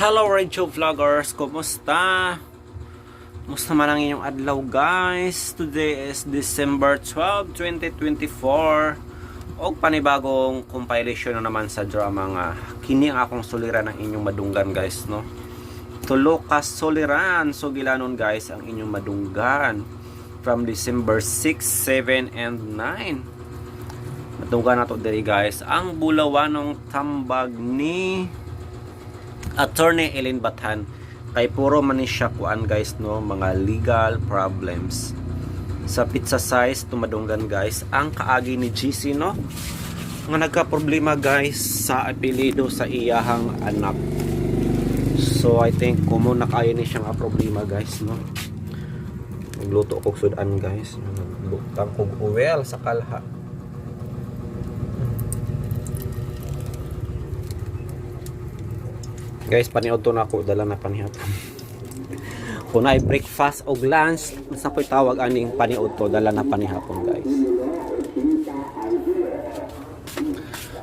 Hello, Radio Vloggers! Kumusta? Kumusta man ang inyong adlaw, guys? Today is December 12, 2024. Og panibagong compilation na naman sa drama nga kini ang akong suliran ng inyong madunggan, guys, no? Tulo ka suliran sugilanon, guys, ang inyong madunggan from December 6, 7 and 9. Madunggan nato diri, guys, ang bulawanong tambag ni Attorney Ellen Bathan kay puro man ni siya kuan, guys, no, mga legal problems. Sa pizza size tumadunggan, guys, ang kaagi ni GC, no, nga nagka-problema, guys, sa apelyido sa iyahang anak. So I think kumo na kayo ni siya nga problema, guys, no. Nagluto kog sudan, guys, nagbutang kog oil sa kalha. Guys, paniod to na ako, dala na panihapon. Kung naay breakfast o lunch, sa ko'y tawag aning paniod to, dala na panihapon, guys.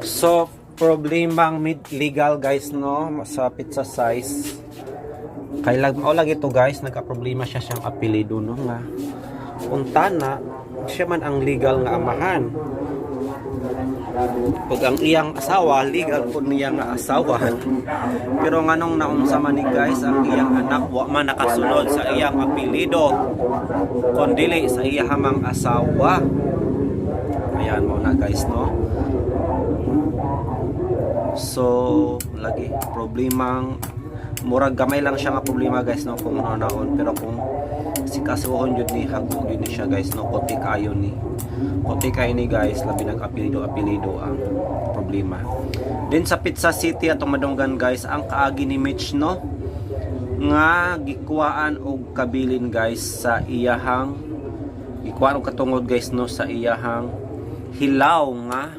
So, problemang mid legal, guys, no, sa pizza size. Kay lag mao lagi to, guys, nagka-problema siya siyang apelyido, no, nga. Untana, siya man ang legal nga amahan. Pag ang iyang asawa, legal po niya nga asawa. Pero nganong naunsa man ni, guys, ang iyang anak wa man nakasunod sa iyang apelyido kondili sa iyang asawa. Ayan mo na, guys, no. So, lagi problemang murag gamay lang siya nga problema, guys, no, kung ano naon, pero kung sikasuhon jud ni, hago jud ni siya, guys, no, kote kayo ni, kote kayo ni, guys, labi nag apelyido apelyido ang problema. Din sa Pizza City atong madunggan, guys, ang kaagi ni Mitch, no, nga gikuhaan og kabilin, guys, sa iyahang gikuhaan og katungod, guys, no, sa iyahang hilaw nga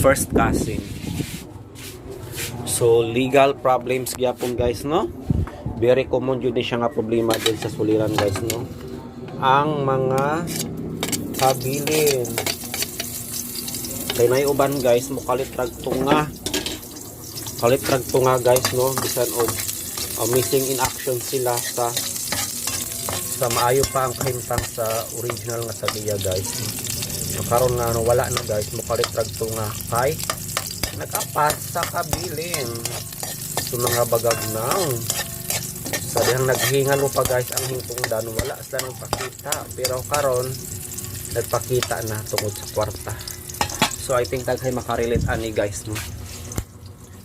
first cousin. So legal problems gyapon, guys, no. Very common jud ni siya nga problema din sa suliran, guys, no. Ang mga kabilin. Kay nay uban, guys, mo kalit rag tunga. Kalit rag tunga, guys, no, bisan og missing in action sila sa maayo pa ang kahimtang sa original nga sabiya, guys. So, karon nga, no, wala na, guys, mo kalit rag tunga kay nakapas sa kabilin. So mga bagag now. Sa dihang naghingalo pa, guys, ang hingtungdan, wala sila nagpakita. Pero karon nagpakita na tungod sa kwarta. So I think daghay makarelate ani, guys, no.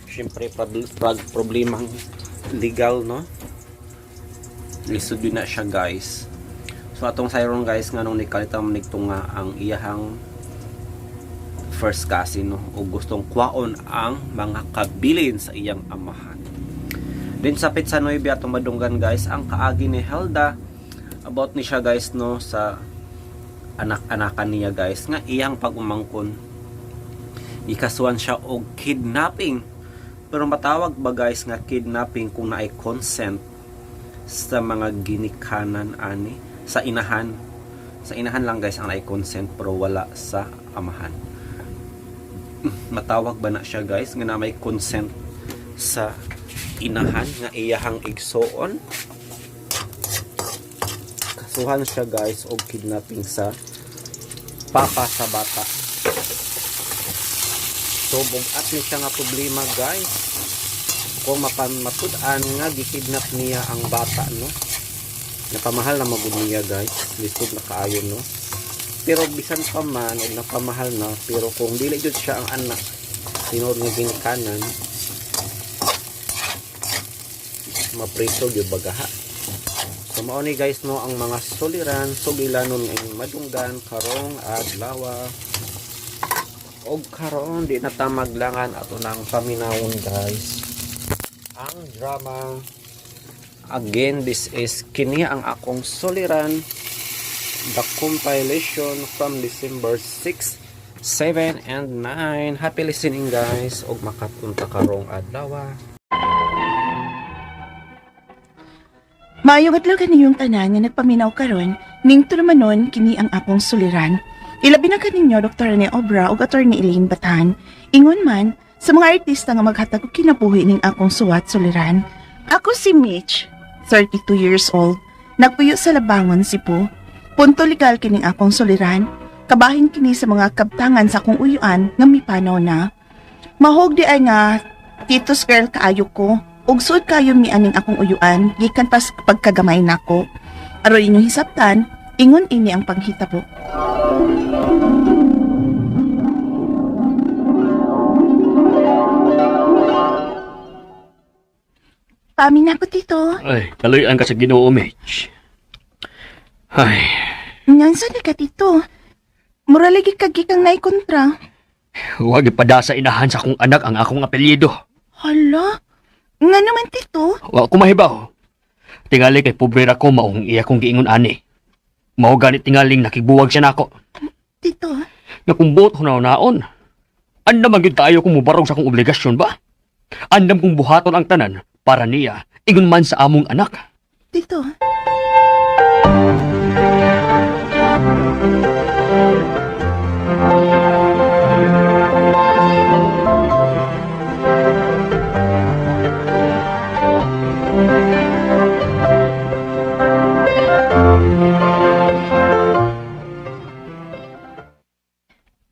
Siyempre problemang legal, no. Lisod yun na siya, guys. So atong sayron, guys, nganong nikalita man nga ang iyahang first cousin, no, o gustong kwaon ang mga kabilin sa iyang amahan. Din sa Pizza 9 atong madunggan, guys, ang kaagi ni Helda about ni siya, guys, no, sa anak-anakan niya, guys, nga iyang pag-umangkon. Ikasuhan siya og kidnapping. Pero matawag ba, guys, nga kidnapping kung naay consent sa mga ginikanan ani sa inahan? Sa inahan lang, guys, ang naay consent pero wala sa amahan. Matawag ba na siya, guys, nga na may consent sa inahan nga iyahang igsoon? Kasuhan siya, guys, og kidnapping sa papa sa bata. So bug-at ni siya nga problema, guys, kung matud-an nga gikidnap niya ang bata, no. Napamahal na magud niya, guys, lisod na kaayo, no. Pero bisan pa man og napamahal na, pero kung dili jud siya ang anak tinuod nga ginikanan, mapriso gyud bagaha. So mao ni, guys, no, ang mga suliran sugilanon nga inyong madunggan karong adlaw. Og karon di na ta maglangan, ato nang paminawon, guys, ang drama. Again, this is kini ang akong suliran, the compilation from December 6, 7 and 9. Happy listening, guys, og makapunta karong adlaw. Maayong adlaw kaninyong tanan nga nagpaminaw karon, ning tulumanon kini ang akong suliran. Ilabi na kaninyo Dr. Rene Obra ug Attorney Elaine Batan. Ingon man Sa mga artista nga maghatag og kinabuhi ning akong suwat suliran. Ako si Mitch, 32 years old. Nagpuyo sa Labangon, Cebu. Punto legal kining akong suliran. Kabahin kini sa mga kabtangan sa akong uyuan nga mipanaw na. Mahog di ay nga titos girl kaayo ko. Ug suod kayo mi aning akong uyuan gikan pas pagkagamay nako. Aron inyong hisabtan, ingon ini ang panghitabo. Pamin ako, Tito. Ay, kaloy-an ka sa Ginoo, Mitch. Ay, Ngansa ni ka, Tito. Mura lagi kag gikang naikontra. huwag ipada sa inahan sa akong anak ang akong apelyido. Hala, nga naman, Tito. Wa ko mahibaw. Tingali kay pobre ra ko maong iya kong giingon ani. Mao ganit tingaling nakibuwag siya nako. Tito, Nga kung buot hunaw-naon. Andam man gyud kaayo kung mubarog sa akong obligasyon ba? Andam kong buhaton ang tanan para niya ingon man sa among anak. Tito.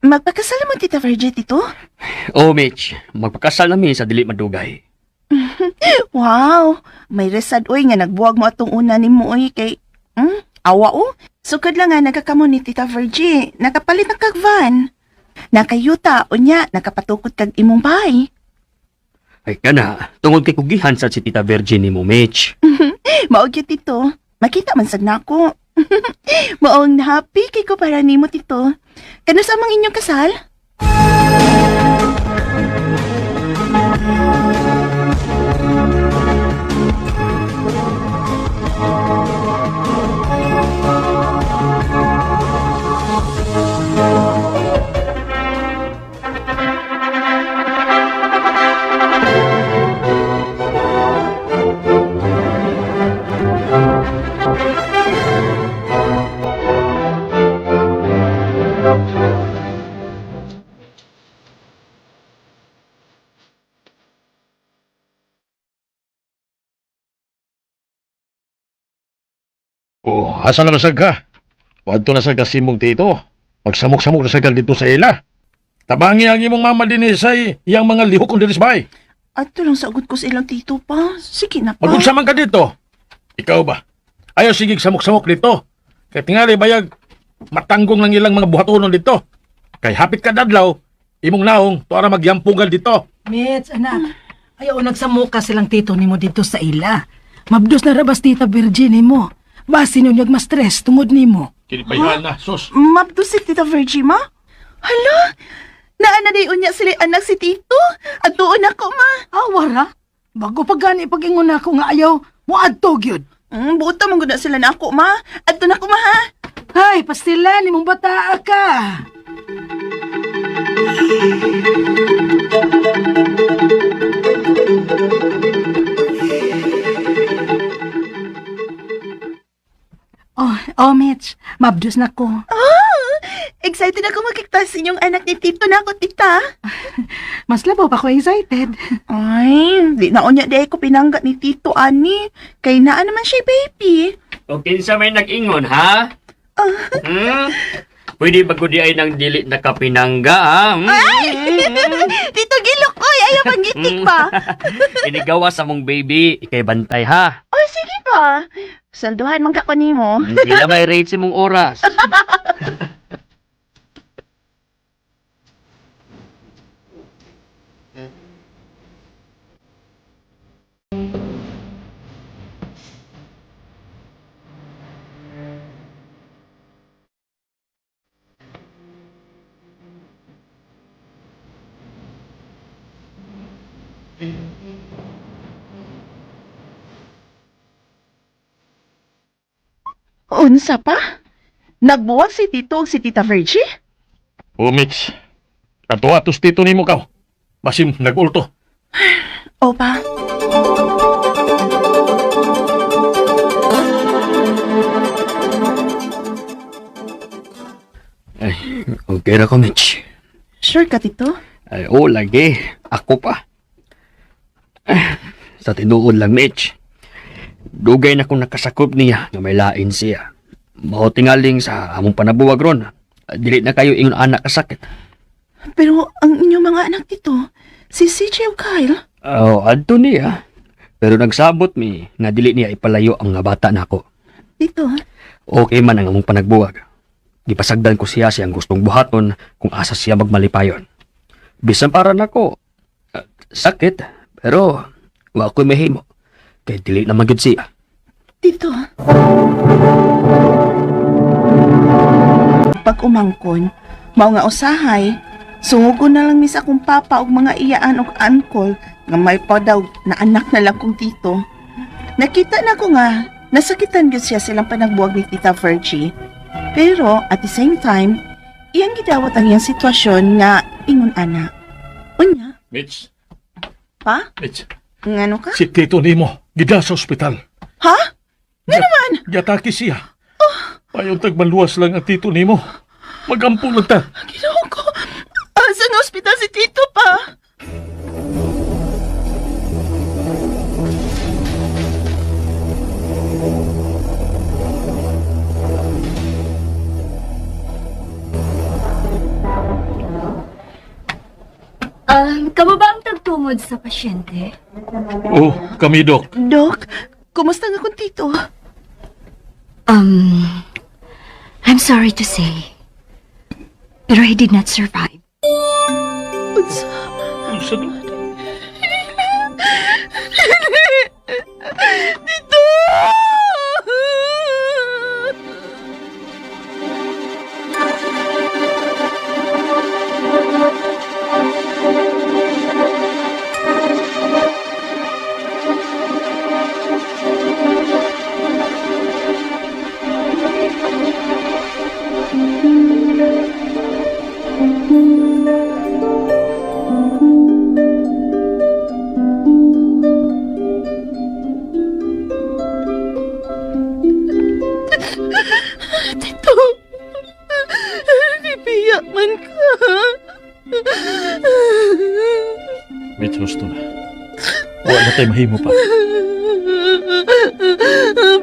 Magpakasal mo, Tita Virgie, Tito? Oh, Mitch, magpakasal na mi sa dili madugay. Wow! May resad oy nga nagbuwag mo atong una ni mo oy kay awa o. Sukad lang nga nagkakamo ni Tita Virgie. Nakapalit ang kag van. Nakayuta unya nakapatukod kag imong bahay. Ay kana, tungod kay kugihan sa si Tita Virgin nimo, Mitch. Mao gyud, Tito. Makita man sad nako. Maong happy kay ko para nimo, Tito. Kano sa amang inyong kasal? Oh, asa na nasag ka? Wadto na sa kasimong tito. Pagsamok-samok na sa dito sa ila. Tabangi ang imong mama din say iyang mga lihok kung dinis bay. Adto lang sa ugod ko sa ilang tito pa. Sige na pa. Magunsa man ka dito. Ikaw ba? Ayaw sige samok-samok dito. Kay tingali bayag matanggong lang ilang mga buhatonon dito. Kay hapit ka dadlaw, imong naong tuara magyampugal dito. Mitch, anak. Ayaw nagsamuka silang tito nimo dito sa ila. Mabdos na rabas Tita Virgin nimo. Basi niyo mas stress tungod nimo. Kinipayan na, sus. Mabdo si Tita Virgie, ma? Hala! Naa na day unya sila anak si Tito. Adtuon ako, ma. Ah, wara. Bago pa gani pag-ingon ako nga ayaw, muadto gyud. Buta man gud na sila na ako, ma. Adto na ako, ma, ha? Ay, pastila nimong bataa ka. Oh, oh, Mitch, mabdos na ko. Ah, excited ako makikita sa inyong anak ni Tito na ako, Tita. Mas labaw pa ko excited. Ay, di na unya di ko pinangga ni Tito, ani. Kay naa naman siya, baby. O kinsa may nag-ingon, ha? Hmm? Pwede ba gudi ay nang dili nakapinangga, ha? Hmm? Tito, gilok, oy. Ayaw pangitik pa. Inigawa sa mong baby, ikay bantay, ha? Oy, sige pa. Salduhan man ka ko nimo. Hindi na may rate si mong oras. Unsa pa? Nagbuwag si Tito ug si Tita Virgie? Oh, Mitch. Ato atos tito nimo kaw. Basim nagulto. Opa. Ay, okay ra ko, Mitch. Sure ka, Tito? Ay, oh, lagi. Ako pa. Ah, sa tinuod lang, Mitch. Dugay na kong nakasakop niya nga may lain siya. Mao tingaling sa among panabuwag ron. Dili na kayo ingon anak kasakit. Pero ang inyong mga anak dito, si CJ o Kyle, Oh, adto niya. Pero nagsabot mi nga dili niya ipalayo ang nga bata nako. dito. Okay man ang among panagbuwag. Gipasagdan ko siya siyang gustong buhaton kung asa siya magmalipayon. Bisan para nako, sakit, pero wa ko'y mahimo. Kay dili na magyud siya. Dito. Pag umangkon, mao nga usahay, sungugo na lang mis akong papa og mga iyaan og uncle nga may pa daw na anak na lang kong tito. Nakita na ko nga, nasakitan gyud siya silang panagbuwag ni Tita Virgie. Pero at the same time, iyang gidawat ang iyang sitwasyon nga ingon ana. Unya, Mitch, pa? Mitch, Ngano ka? si Tito nimo gida sa ospital. Ha? Nga naman? Giatake siya. Ayaw tagmaluwas lang ang tito nimo. Magampo lang ta. Ginoo ko. Asa nga ospital si Tito pa? Kamo ba ang tagtungod sa pasyente? Oh, kami, Dok. Dok, kumusta nga kung tito? Um, I'm sorry to say, pero he did not survive. Unsa? Unsa, Dok? Tito! Tito! Nibiya man ka. Mitch, gusto na. Wala na tayo mahimo pa.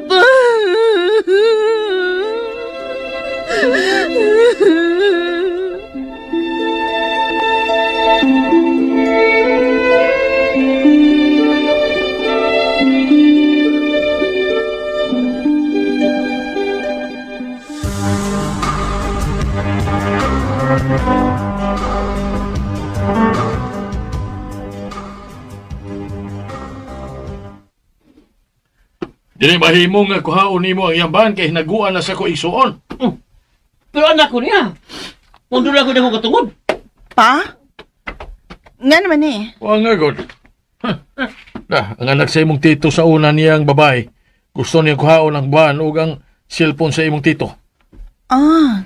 Pa! Dili mahimo nga kuhaon nimo ang iyang kay hinaguan na sa ko isuon. Pero anak ko niya. Kung doon ako na ko katungod. Pa? Nga naman eh. Wa nga god. Huh. Nah, ang anak sa imong tito sa una niyang babae. Gusto niya kuhaon ang ban ug ang cellphone sa imong tito. Ah.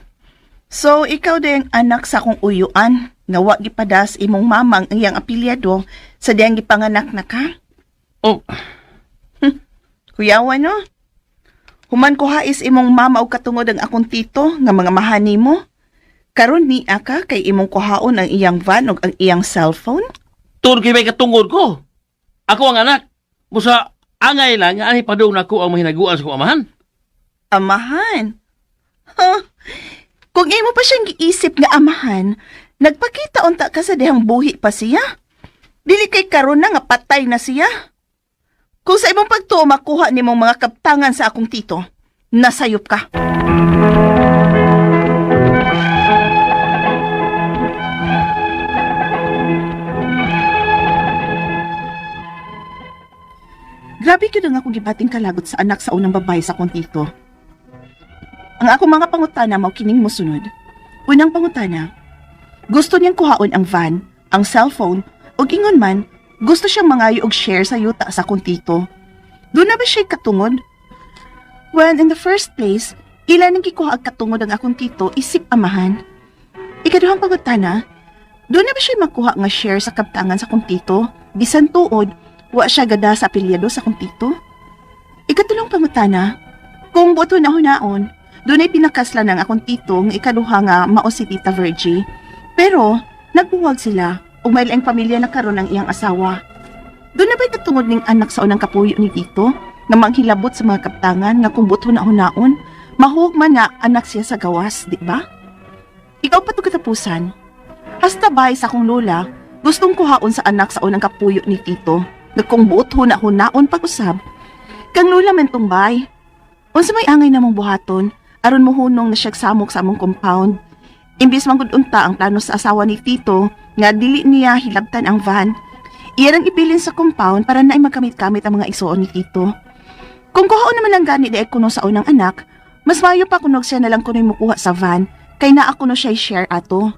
So, ikaw din ang anak sa akong uyuan. Nga wa gipadas imong mamang ang iyang apelyado sa diyang gipanganak na ka. Oh, Kuyawa no? Human ko hais imong mama og katungod ang akong tito nga mga mahani mo. Karon ni ka kay imong kuhaon ang iyang van ug ang iyang cellphone? tungod kay may katungod ko. Ako ang anak. Busa, angay lang, nga ani padung nako ang mahinaguan sa kong amahan. Amahan. Huh? Kung imo pa siyang giisip nga amahan, nagpakita unta ka sa dihang buhi pa siya. Dili kay karon na nga patay na siya. Kung sa imong pagtuo makuha nimong mga kaptangan sa akong tito, nasayop ka. Grabe gyud ang akong gibating kalagot sa anak sa unang babae sa akong tito. Ang akong mga pangutana mao kining mosunod. Unang pangutana, gusto niyang kuhaon ang van, ang cellphone, ug ingon man, gusto siyang mangayo og share sa yuta sa akong tito. Doon na ba siya katungod? Well, in the first place, ilan ang gikuha ang katungod ang akong tito isip amahan. Ikaduhang pangutana, doon na ba siya makuha nga share sa kaptangan sa akong tito? Bisan tuod, wa siya gada sa apelyado sa akong tito? Ikatulong pangutana, kung buto na hunaon, doon ay pinakasla ng akong tito nga ikaduha nga mao si Tita Virgie. Pero, nagbuwag sila. Ug may laing pamilya na karon ang iyang asawa. Doon na ba'y katungod ning anak sa unang kapuyo ni Tito nga manghilabot sa mga kaptangan nga kung buot huna-hunaon, mahuog man nga anak siya sa gawas, di ba? Ikaw pa to katapusan. Hasta bay sa akong lola, gustong kuhaon sa anak sa unang kapuyo ni Tito nga kung buot huna-hunaon pag-usab, kang lola man tong bay. Unsa may angay namong buhaton, aron mohunong na siya samok sa among compound. Imbis man gud unta ang plano sa asawa ni Tito nga dili niya hilabtan ang van. Iya rang ibilin sa compound para naay magkamit-kamit ang mga igsuon ni Tito. Kung kuhaon naman lang gani di ay kuno sa unang anak, mas mayo pa kunog siya na lang kuno'y mukuha sa van kay naa kuno siya share ato.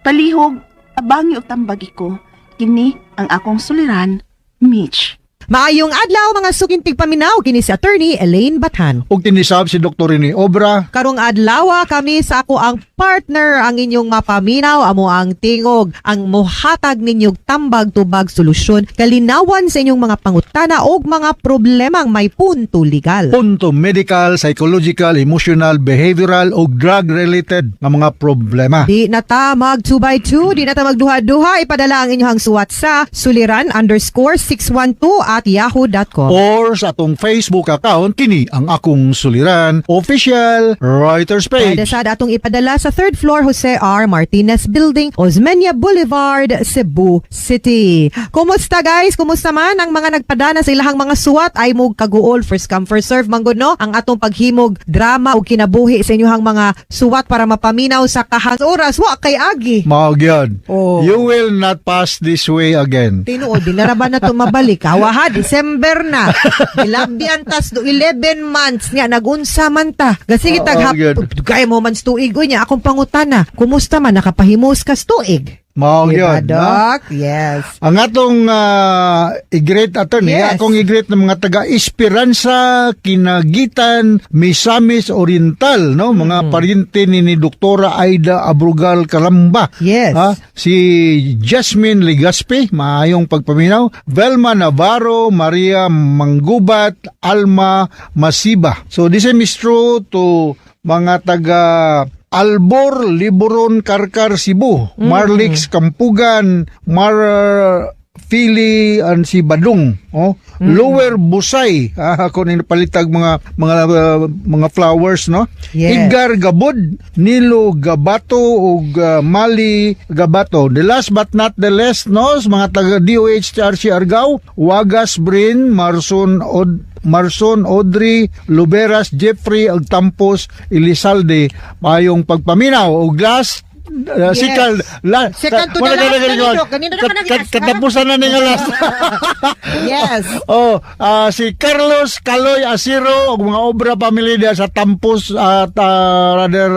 Palihog, abangi og tambagi ko. Kini ang akong suliran, Mitch. Maayong adlaw mga suking tigpaminaw kini si Attorney Elaine Bathan. Ug tinisab si Dr. Rene Obra. Karong adlaw kami sa ako ang partner ang inyong mapaminaw amo ang tingog ang mohatag ninyong tambag tubag solusyon kalinawan sa inyong mga pangutana og mga problemang may punto legal. Punto medical, psychological, emotional, behavioral ug drug-related nga mga problema. Di na ta mag 2 by 2, di na ta magduha-duha, ipadala ang inyong suwat sa suliran_612@yahoo.com. Or sa atong Facebook account, kini ang Akong Suliran Official Writers Pwede Page. sad atong ipadala sa third floor Jose R. Martinez Building, Osmeña Boulevard, Cebu City. Kumusta guys? Kumusta man ang mga nagpadana sa ilahang mga suwat ay mog kaguol, first come first serve manggod no ang atong paghimog drama ug kinabuhi sa inyong mga suwat para mapaminaw sa kahang oras wa kay agi. Mao gyud. Oh. You will not pass this way again. Tinuod, di na ra ba na to mabalik? Hawa ha, December na. Gilabyan tas do 11 months nga, nagunsa man ta. Gasige Oo, taghap, good. gaya mo man sa tuig. Uy, niya, akong pangutana. Kumusta man, nakapahimos ka sa tuig? Mao Diba, gyud, no? Doc? Yes. Ang atong i-greet, attorney, akong i-greet ng mga taga Esperanza, Kinagitan, Misamis Oriental, no? Mga paryente ni Doktora Aida Abrugal Kalamba. Ha? Si Jasmine Legaspi, maayong pagpaminaw, Velma Navarro, Maria Manggubat, Alma Masiba. So this is true to mga taga Albor, Liburon, Karkar, Cebu, Marlix, Kampugan, Mar Fili and si Badong, oh. Lower Busay, ako ni palitag mga flowers, no. Edgar Gabod, Nilo Gabato ug Mali Gabato. The last but not the least, no, sa mga taga DOHRC Argao, Wagas Brin, Marson Od Marson Audrey Luberas, Jeffrey Agtampos Elizalde, maayong pagpaminaw. Ug last sikal la, Second to the wala last ka na na ni, Dok. Ganito na ka nang Katapusan na ni nga last. Oh, si Carlos Caloy Asiro ug mga obra pamilya sa Tampos at rather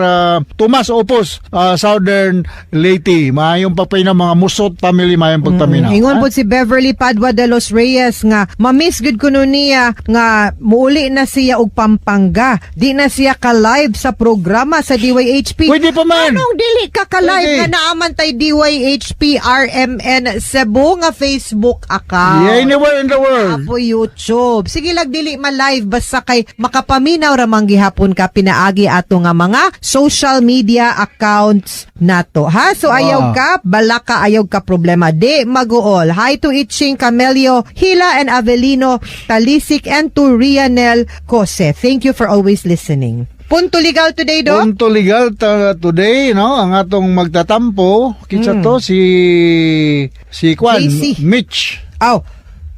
Tomas Opos, Southern Leyte. Maayong pagpaminaw mga Musot family, maayong pagpaminaw. Ingon po si Beverly Padua de los Reyes nga mamiss gud kuno niya nga muuli na siya og Pampanga. Di na siya ka-live sa programa sa DYHP. Pwede pa man. Anong dili ka ka-live Pwede. nga naaman tay DYHP RMN Cebu nga Facebook account? Yeah, anywhere in the world. Apo YouTube. Sige lag dili ma live basta kay makapaminaw ra man gihapon ka pinaagi ato nga mga social media accounts nato. Ha? So ayaw ka, balaka ayaw ka problema. Di maguol. Hi to Itching Camelio, Hila and Avelino, Talisik and to Rianel Cose. Thank you for always listening. Punto legal today, Doc? Punto legal today, no? Ang atong magtatampo, kinsa to si Kwan, JC. Mitch. Oh,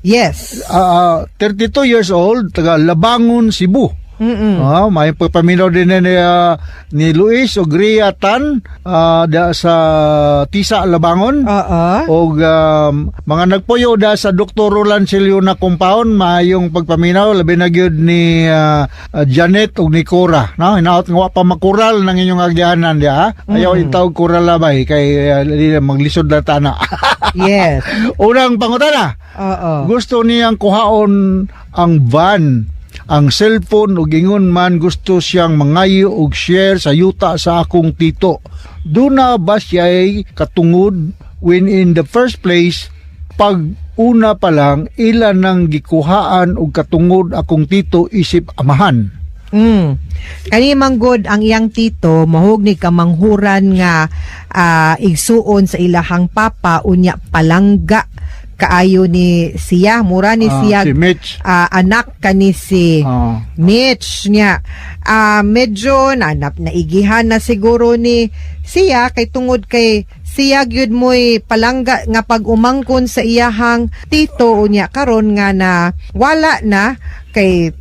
yes. 32 years old, taga Labangon, Cebu. May pagpaminaw din ni Luis og Ria Tan da sa Tisa, Labangon. Oo. Og mga nagpuyo da sa Dr. Roland Siliona compound, maayong pagpaminaw labi na gyud ni Janet ug ni Cora, no? Hinaot nga wa pa makural nang inyong agyanan diha, ha? Ayaw intawg kural labay kay di na maglisod na tana. Unang pangutana. Oo. Gusto niyang kuhaon ang van, ang cellphone ug ingon man gusto siyang mangayo og share sa yuta sa akong tito. Duna ba siya'y katungod when in the first place pag una pa lang ila nang gikuhaan og katungod akong tito isip amahan? Kani man gud ang iyang tito mahug ni kamanghuran nga igsuon sa ilahang papa, unya palangga kaayo ni siya, mura ni siya Si Mitch. Anak kani si Mitch niya. Medyo na naigihan na siguro ni siya kay tungod kay siya gyud mo'y palangga nga pag umangkon sa iyahang tito, unya karon nga na wala na kay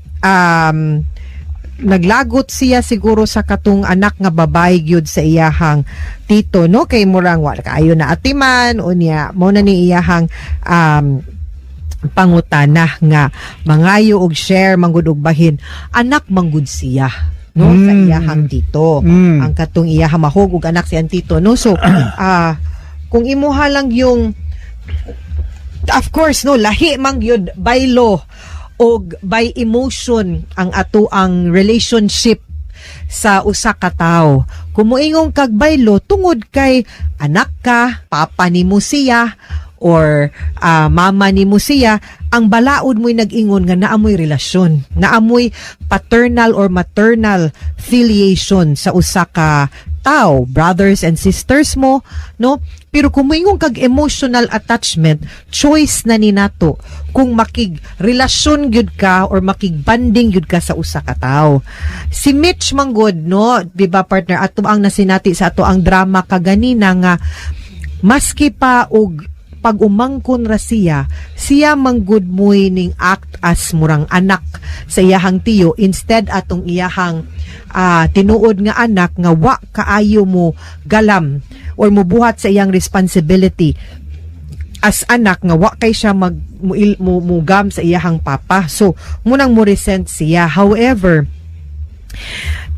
naglagot siya siguro sa katong anak nga babae gyud sa iyahang tito, no, kay murang wala kaayo na atiman. Unya mo na ni iyahang pangutana nga mangayo og share manggod og bahin anak manggod siya, no, sa iyahang tito, ang katong iyahang mahog og anak si tito, no. So kung imuha lang yung, of course, no, lahi man gyud by law og by emotion ang ato ang relationship sa usa ka tawo. Kung moingon kag by law, tungod kay anak ka, papa nimo siya or mama nimo siya, ang balaod mo'y nag-ingon nga naamoy relasyon, naamoy paternal or maternal filiation sa usa ka tao, brothers and sisters mo, no? Pero kung moingon kag emotional attachment, choice na ni nato kung makig-relasyon gyud ka or makig-bonding gyud ka sa usa ka tawo. Si Mitch manggod, no, di ba, partner, ato ang nasinati sa ato ang drama kaganina nga maski pa og pag umangkon ra siya, siya manggod mo'y ning act as murang anak sa iyahang tiyo instead atong iyahang tinuod nga anak nga wa kaayo mo galam or mubuhat sa iyang responsibility as anak nga wa kay siya mag mugam sa iyahang papa. So munang mo resent siya. However,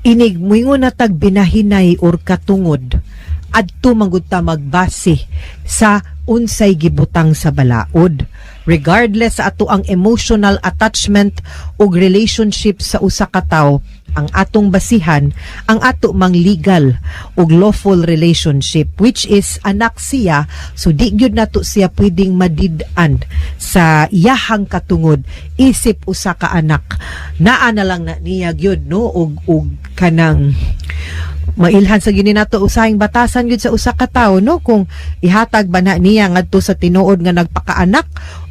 inig muingon na tag binahinay or katungod, adto manggod ta magbase sa unsay gibutang sa balaod. Regardless sa ato ang emotional attachment ug relationship sa usa ka tawo, ang atong basihan ang ato mang legal ug lawful relationship, which is anak siya. So di gyud nato siya pwedeng madid-an sa iyahang katungod isip usa ka anak. Naa na lang na niya gyud, no, ug kanang mailhan sa gini nato usahing batasan gyud sa usa ka tawo, no, kung ihatag ba na niya ngadto sa tinuod nga nagpakaanak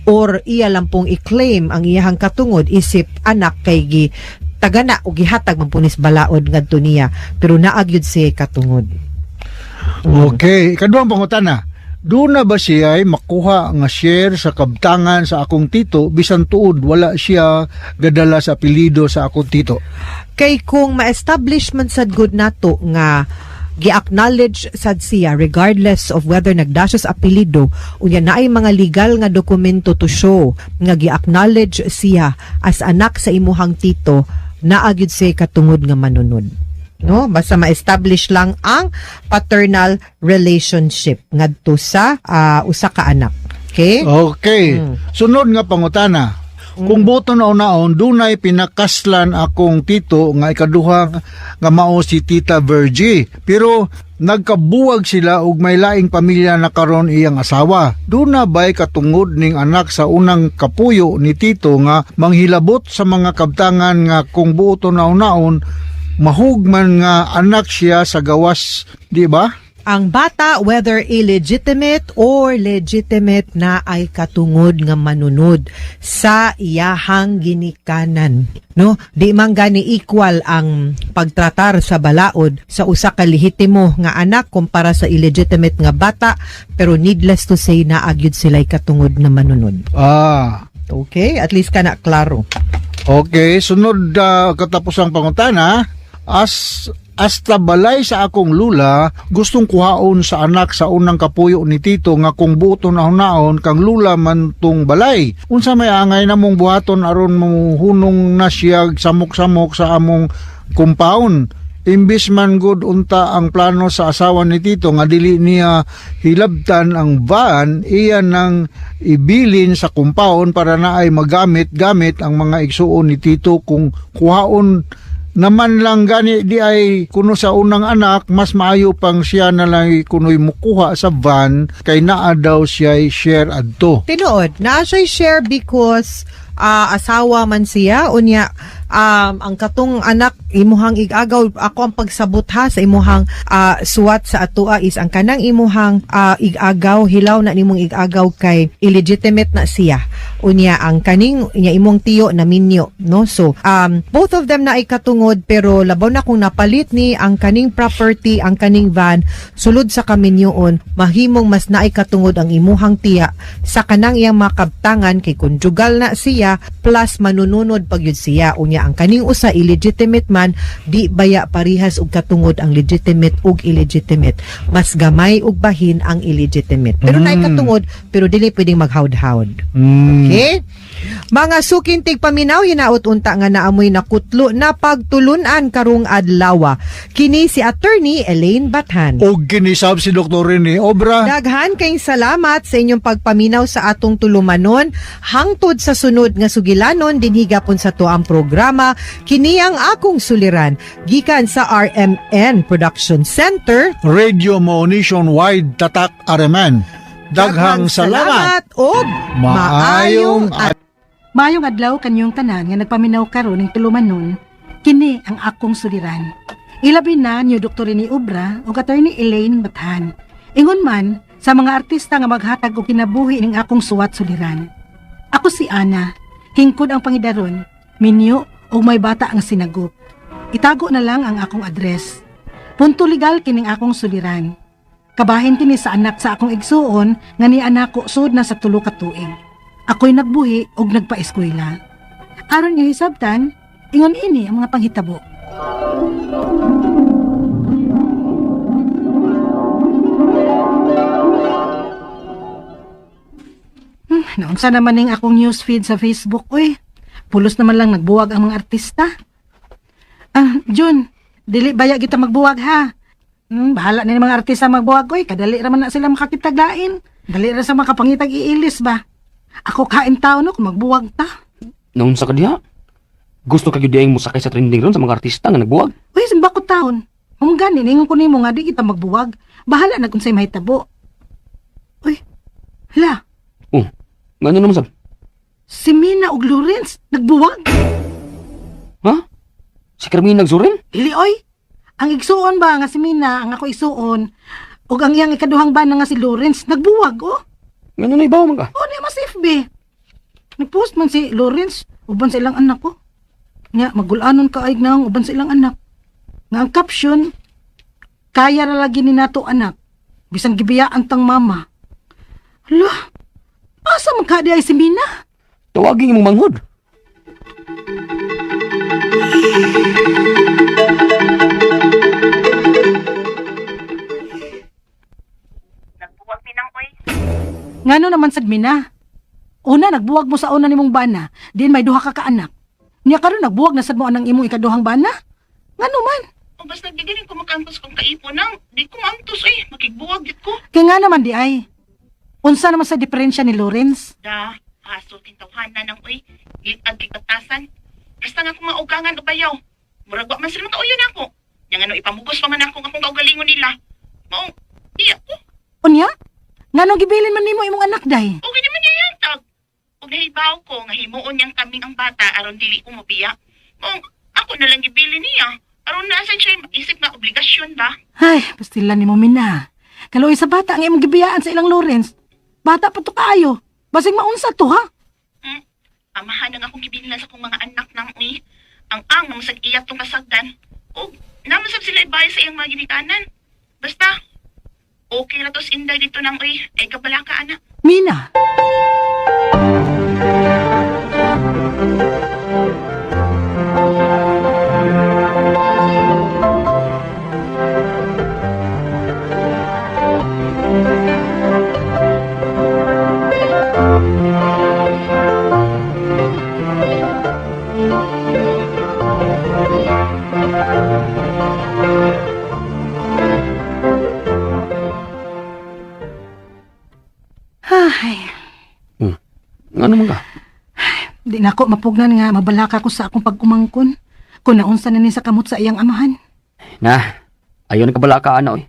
or iya lang pong i-claim ang iyahang katungod isip anak kay gi tagana o gihatag man punis balaod ngadto niya, pero naa gyud siya katungod. Okay, ikaduhang pangutana. Doon na ba siya ay makuha nga share sa kabtangan sa akong tito bisan tuod wala siya gadala sa apelyido sa akong tito? Kay kung ma-establish man sad gud nato nga gi-acknowledge sad siya regardless of whether nagda siya sa apelyido, unya naay mga legal nga dokumento to show nga gi-acknowledge siya as anak sa imuhang tito, naa gyud siya katungod nga manunod, no, basta ma-establish lang ang paternal relationship ngadto sa usa ka anak, okay? Okay. Sunod nga pangutana. Kung buoton hunahunaon, dunay pinakaslan akong tito nga ikaduha nga mao si Tita Virgie. Pero nagkabuwag sila ug may laing pamilya na karon iyang asawa. Duna ba'y katungod ning anak sa unang kapuyo ni tito nga manghilabot sa mga kabtangan nga kung buoton hunahunaon mahugman nga anak siya sa gawas, di ba? Ang bata, whether illegitimate or legitimate, na ay katungod nga manunod sa iyahang ginikanan. No? Di man gani equal ang pagtratar sa balaod sa usa ka lehitimo nga anak kumpara sa illegitimate nga bata, pero needless to say, naa gyud sila'y katungod nga manunod. Okay? At least kana klaro. Okay, sunod katapusang pangutana, as hasta balay sa akong lula, gustong kuhaon sa anak sa unang kapuyo ni tito nga kung buoton hunahunaon kang lula man tong balay. Unsa may angay namong buhaton aron mohunong na siya samok-samok sa among compound? Imbis man gud unta ang plano sa asawa ni tito nga dili niya hilabtan ang van, iya nang ibilin sa compound para naay magamit-gamit ang mga igsuon ni tito. Kung kuhaon naman lang gani di ay kuno sa unang anak, mas maayo pang siya na lang kuno'y mukuha sa van kay naa daw siya share adto. Tinuod, naa siya share because asawa man siya, unya Ang katong anak imuhang igagaw, ako ang pagsabot ha sa imuhang suwat sa atoa is ang kanang imuhang igagaw, hilaw na nimong igagaw kay illegitimate na siya. Unya ang kaning unya imong tiyo na minyo, no? So both of them na ay katungod, pero labaw na kung napalit ni ang kaning property, ang kaning van sulod sa kaminyoon, mahimong mas naay katungod ang imuhang tiya sa kanang iyang makabtangan kay conjugal na siya, plus manununod pag yun siya. Unya ang kaning usa illegitimate man, di baya parihas og katungod ang legitimate ug illegitimate. Mas gamay og bahin ang illegitimate, pero naay katungod, pero dili pwedeng maghawd-hawd. Okay? Mga suking tigpaminaw, hinaot unta nga naamoy nakutlo na pagtulunan karong adlaw. Kini si Attorney Elaine Bathan. Og kinisab si Dr. Rene Obra. Daghan kayong salamat sa inyong pagpaminaw sa atong tulumanon. Hangtod sa sunod nga sugilanon, dinhi gapon sa tuang programa, kini ang akong suliran. Gikan sa RMN Production Center. Radio Mo Nationwide Tatak RMN. Daghang salamat. ug Maayong maayong Maayong adlaw kanyong tanan nga nagpaminaw karon ning tulumanon, kini ang akong suliran. Ilabi na niyo Dr. Rene Obra ug Attorney Elaine Bathan. Ingon man sa mga artista nga maghatag og kinabuhi ning akong suwat suliran. Ako si Ana, hingkod ang pangidaron, minyo ug may bata ang sinagop. Itago na lang ang akong address. Punto legal kining akong suliran. Kabahin kini sa anak sa akong igsuon nga ni anak ko sud na sa 3 ka tuig. Ako'y nagbuhi og nagpaeskwela. Aron niyo hisabtan, ingon ini ang mga panghitabo. Naunsa naman ning akong newsfeed sa Facebook, oy. Pulos naman lang nagbuwag ang mga artista. Ah, Jun, dili baya kita magbuwag ha. Bahala na yung mga artista magbuwag, oy. Kadali raman na sila makakitaglain. Dali ra sa makapangitag iilis ba. Ako kain tao no kung magbuwag ta. Naunsa ka diha? Gusto ka gyud diay mo sakay sa trending ron sa mga artista nga nagbuwag? Uy, simba ko taon. Kung gani, ningon ko nimo nga di kita magbuwag. Bahala na kung sa'y mahitabo. Uy, hala, Oh, ngano naman sab? si Mina ug Lawrence nagbuwag. Ha? Si Carmina nagsurin? Dili oy. Ang igsuon ba nga si Mina, ang ako igsuon, ug ang iyang ikaduhang bana nga si Lawrence nagbuwag oh. Ngano na ibaw man ka? Oh, niya mas FB. Nagpost man si Lawrence uban sa ilang anak ko. Nya magulanon ka ay nang uban sa ilang anak. Nga ang caption, kaya ra lagi ni nato anak. Bisan gibiyaan tang mama. Hala, asa man ka di ay si Mina? Tawagin imong manghod. Ngano naman sad Mina? Una, nagbuwag mo sa una nimong bana, din may duha ka ka anak. Nya karon nagbuwag na sad mo anang imong ikaduhang bana? Ngano man? O basta di galing ko makaantos kong kaipo nang, di ko maantos eh, makigbuwag gid ko. Kaya nga naman di ay. Unsa naman sa diferensya ni Lawrence? Da, aso tintawhanan nang uy, gitag kikatasan. Basta nga kung maugangan o bayaw. Murag wa man sila makauyon ako. Yang ano ipamugos pa man ako ng akong kaugalingon nila. Mao, iya ko. Unya? Nganong gibilin man nimo imong anak day? Okay naman niya yantag. Ug nahibaw ko nga himuon niyang kaming ang bata aron dili ko mobiya. Mao, ako na lang gibili niya. Aron naa sa siya isip nga obligasyon ba? Ay, pastila nimo Mina. Kaluoy sa bata ang imong gibiyaan sa ilang Lawrence. Bata pa to kaayo. Basig maunsa to ha? Amahan ang akong gibilin sa akong mga anak nang uy. Ang ang namasag iya tong kasagdan. Ug namasag sila ibay sa iyang mga ginikanan. Basta, okay ra tos inday dito nang uy. Ay kabala ka anak. Mina. Ay, Ngano man ka? di na ako mapugnan nga mabalaka ko sa akong pagkumangkon. Kung naunsa na ni sa kamot sa iyang amahan. Na, ayaw na kabala ka ana oy.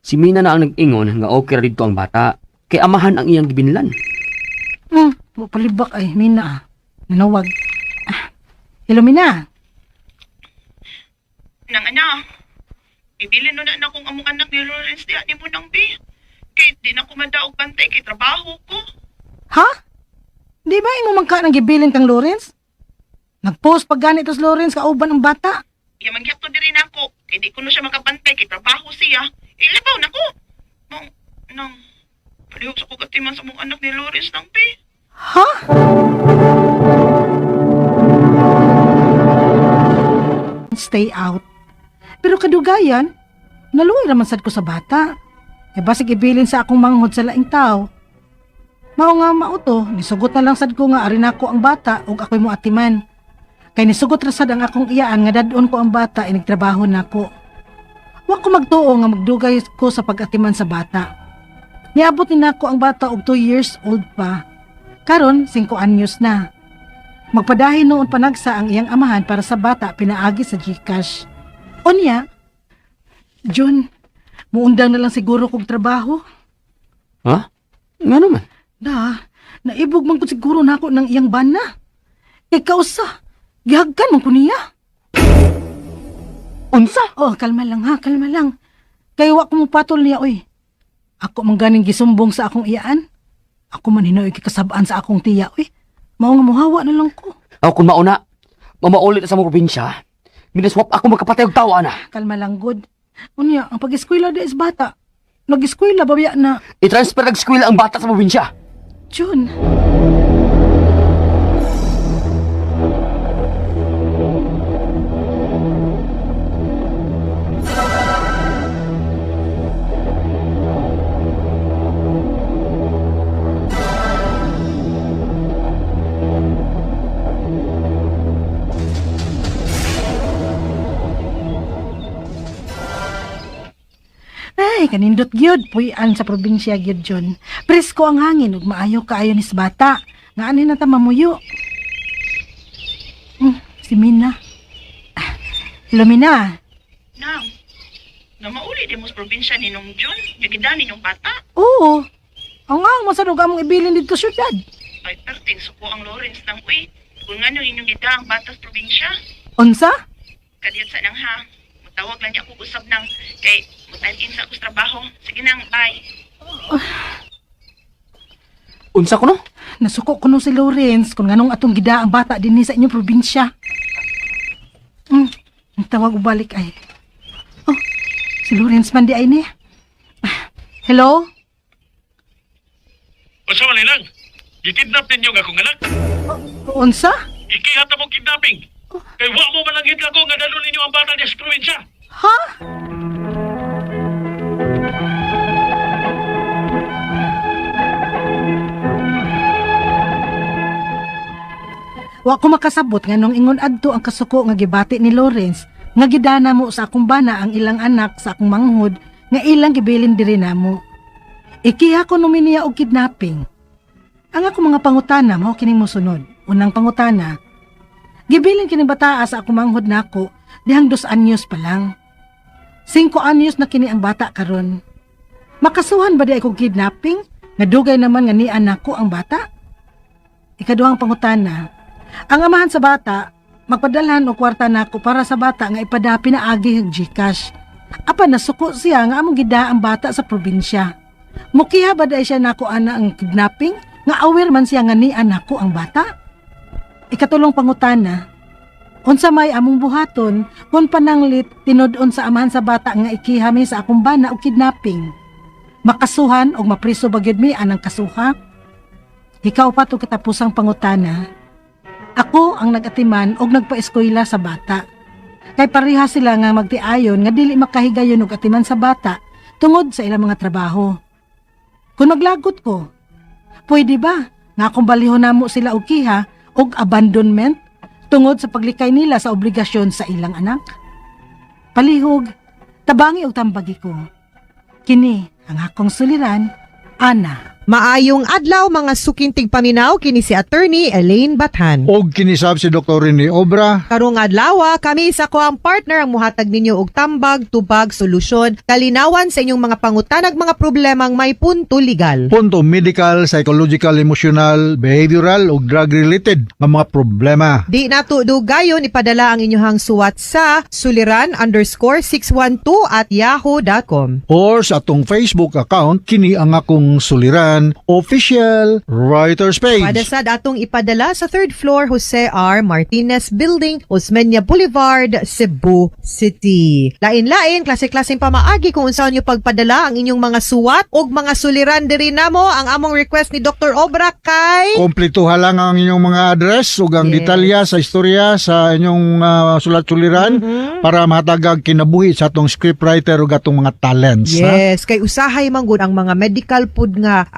Si Mina na ang nag-ingon nga okay ra didto ang bata. Kay amahan ang iyang gibinlan. Mo palibak ay Mina ah. Nanawag. Ah. Ilumina. Nang ana, ibilin no na na kung among anak ni Lawrence diha ni mo nang bi. Kay di na ko madaog bantay kay trabaho ko. Ha? Di ba imo man ka nang gibilin kang Lawrence? Nagpost pag ganit si Lawrence kauban ang bata. Iya man gyud diri nako kay di ko no siya makabantay kay trabaho siya. Ilabaw nako. Nang nang palihog sa kog atiman sa among anak ni Lawrence nang bi. Ha? Stay out. Pero kadugayan, naluoy raman sad ko sa bata. E basig ibilin sa akong manghod sa laing tao. Mao nga mao to, nisugot na lang sad ko nga ari nako ang bata ug ako'y moatiman. Kay nisugot ra sad ang akong iyaan nga dad-on ko ang bata inigtrabaho nako. Wa ko magtuo nga magdugay ko sa pag-atiman sa bata. Niabot ni nako ang bata og 2 years old pa. Karon, 5 anyos na. Magpadahin noon panagsa ang iyang amahan para sa bata pinaagi sa GCash. Unya, John, muundang na lang siguro kog trabaho. Ha? Nga naman. Na, naibog man ko siguro nako ng iyang bana. Ikaw sa, gihagkan man ko niya. Unsa? Oh, kalma lang ha, kalma lang. Kay wa ko mopatol niya, oy. Ako man ganing gisumbong sa akong iyaan. Ako man hinoy kikasabaan sa akong tiya, oy. Mao nga muhawa na lang ko. Ako kung mauna, mamaulit na sa mga probinsya, minaswap ako magkapatay og tawa na. Kalma lang, good. Unya, ang pag-eskwela di is bata. Nag-eskwela, babaya na. I-transfer ang eskwela ang bata sa probinsya. June. Ay, kanindot gyud puy-an sa probinsya gyud John. Presko ang hangin ug maayo kaayo ni sa bata. Nga ani na ta mamuyo. Si Mina. Ah, hello Mina. Nang, na mauli di mo sa probinsya ni nung June, nagida ninyong bata. Oo. Ang ang masanog among ibilin dito syudad. Ay perting suko ang Lawrence nang uy. Kung nga inyong gida ang bata sa probinsya. Unsa? Kadiyot sa nang ha. Mutawag lang niya ako usab nang kay mo-time in sa ako sa trabaho. Sige nang, bye. Unsa ko no? Nasuko ko no si Lawrence kung nganong atong gida ang bata dinhi sa inyong probinsya. Ang tawag og balik ay. Oh, si Lawrence man di ay ni. Ah, hello? Unsa man lang? Gikidnap ninyo nga akong anak? Unsa? Ikihat mo kidnapping. Kay wa mo man ang ko nga dalon ninyo ang bata diya sa probinsya. Ha? Wa ko makasabot nga nung ingon adto ang kasuko nga gibati ni Lawrence nga gidana mo sa akong bana ang ilang anak sa akong manghod nga ilang gibilin diri namo. Ikiha ko nominiya og kidnapping. Ang ako mga pangutana mao kining mosunod. Unang pangutana, gibilin kining bataa sa akong manghod nako dihang 2 anyos pa lang. 5 anyos na kini ang bata karon. Makasuhan ba di ay kog kidnapping? Nga dugay naman nga ni anak ko ang bata? Ikaduhang pangutana, ang amahan sa bata, magpadalhan og kwarta nako para sa bata nga ipadapi na agi og GCash. Apan nasuko siya nga among gida ang bata sa probinsya. Mukiha ba di siya nako ana ang kidnapping? Nga aware man siya nga ni anak ko ang bata? Ikatulong pangutana, unsa may among buhaton kung pananglit tinud-on sa amahan sa bata nga ikiha mi sa akong bana og kidnapping. Makasuhan og mapriso ba gyud mi anang kasuha? Ikaw pa to katapusang pangutana. Ako ang nag-atiman og nagpa-eskwela sa bata. Kay pareha sila nga magtiayon nga dili makahigayon og atiman sa bata tungod sa ilang mga trabaho. Kung maglagot ko, pwede ba nga kung balihon namo sila og kiha og abandonment tungod sa paglikay nila sa obligasyon sa ilang anak? Palihog, tabangi og tambagi ko. Kini ang akong suliran, Ana. Maayong adlaw, mga suking tigpaminaw, kini si Attorney Elaine Bathan. Og kinisab si Dr. Rene Obra. Karong adlaw, kami sa akoang partner ang muhatag ninyo og tambag, tubag, solusyon, kalinawan sa inyong mga pangutanag, mga problemang may punto legal. Punto medical, psychological, emotional, behavioral ug drug related nga mga problema. Di nato dugayon, ipadala ang inyong suwat sa suliran_612@yahoo.com. Or sa atong Facebook account, kini ang akong suliran official writers page. Pwede sad atong ipadala sa third floor, Jose R. Martinez Building, Osmeña Boulevard, Cebu City. Lain-lain, klase-klaseng pamaagi kung unsaon nyo pagpadala ang inyong mga suwat ug mga suliran diri namo. Ang among request ni Dr. Obra kay Kompletuha lang ang inyong mga address ug ang detalya sa istorya sa inyong sulat-suliran para mahatagag kinabuhi sa atong scriptwriter ug atong mga talents. Ha? Yes, kay usahay man gud ang mga medical pud nga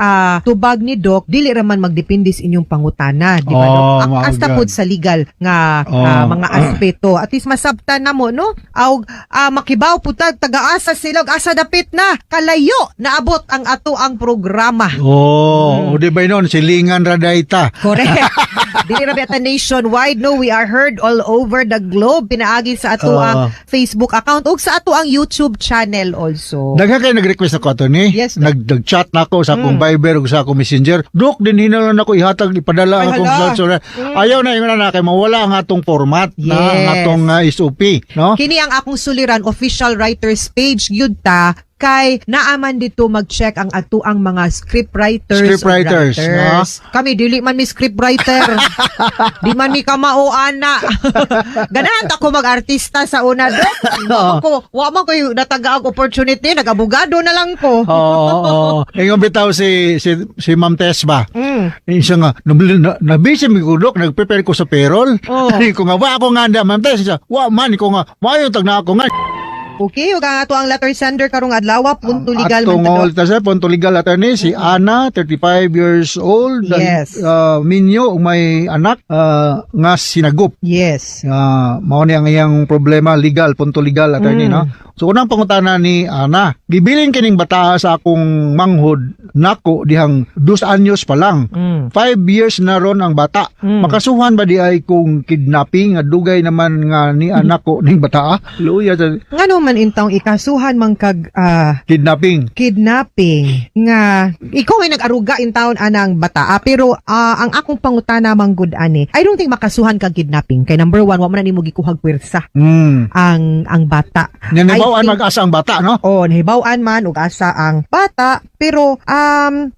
tubag ni doc dili ra man magdepende sa inyong pangutana, di ba, Oh, Doc? mao Hasta gyud. pud sa legal nga mga aspeto. At least masabtan na mo, no? Aw makibaw pud ta taga-asa sila ug asa dapit na kalayo naabot ang ato ang programa. Oh, o di ba noon silingan ra dayta. Correct. Dili ra ba nationwide, no? We are heard all over the globe pinaagi sa ato ang Facebook account ug sa ato ang YouTube channel also. Daghan kay nag-request ako, attorney. Yes, Doc. Nag-chat na ako sa akong Viber ug sa akong Messenger. Dok, dinhi na lang ako ihatag, ipadala Ay, ang akong hala. sulat-suliran. Ayaw na ingon na kay mawala ang atong format na ang atong SOP, no? Kini ang akong suliran official writers page gyud ta kay naaman dito mag-check ang ato ang mga script writers Script o writers, writers. Kami dili man mi script writer. Di man mi kamao ana. Ganahan ta ko mag-artista sa una, Dok. Wa man ko yung natagaag opportunity, nag-abogado na lang ko. Oo, oo. Ingon bitaw si si si Ma'am Tess ba? Siya nga, nabisi mi ko, Dok, nag-prepare ko sa payroll. Oh. Ko nga, wa ako nga anda, Ma'am Tess. Siya, wa man, ko nga, maayo tag na ako nga. Okay, ug ang ato ang letter sender karong adlaw punto legal man Atong ta, Dok. all ta punto legal attorney, si Ana, 35 years old, minyo, ug may anak nga sinagup. Mao ni ang iyang problema legal, punto legal attorney, no? So unang pangutana ni Ana, gibilin kining bata sa akong manghod nako dihang 2 anyos pa lang. 5 years na ron ang bata. Makasuhan ba di ay kung kidnapping nga dugay naman nga ni anak ko ning bata? Luya sa Ngano man intawong ikasuhan man kag kidnapping. Kidnapping nga ikaw ay nag-aruga in town anang bata, pero ang akong pangutana man gud ani, I don't think makasuhan kag kidnapping kay number one, wa man na nimo gikuhag puwersa ang bata. Nya I nahibaw-an think mag-asa ang bata, no? Oh, nahibaw-an man ug asa ang bata, pero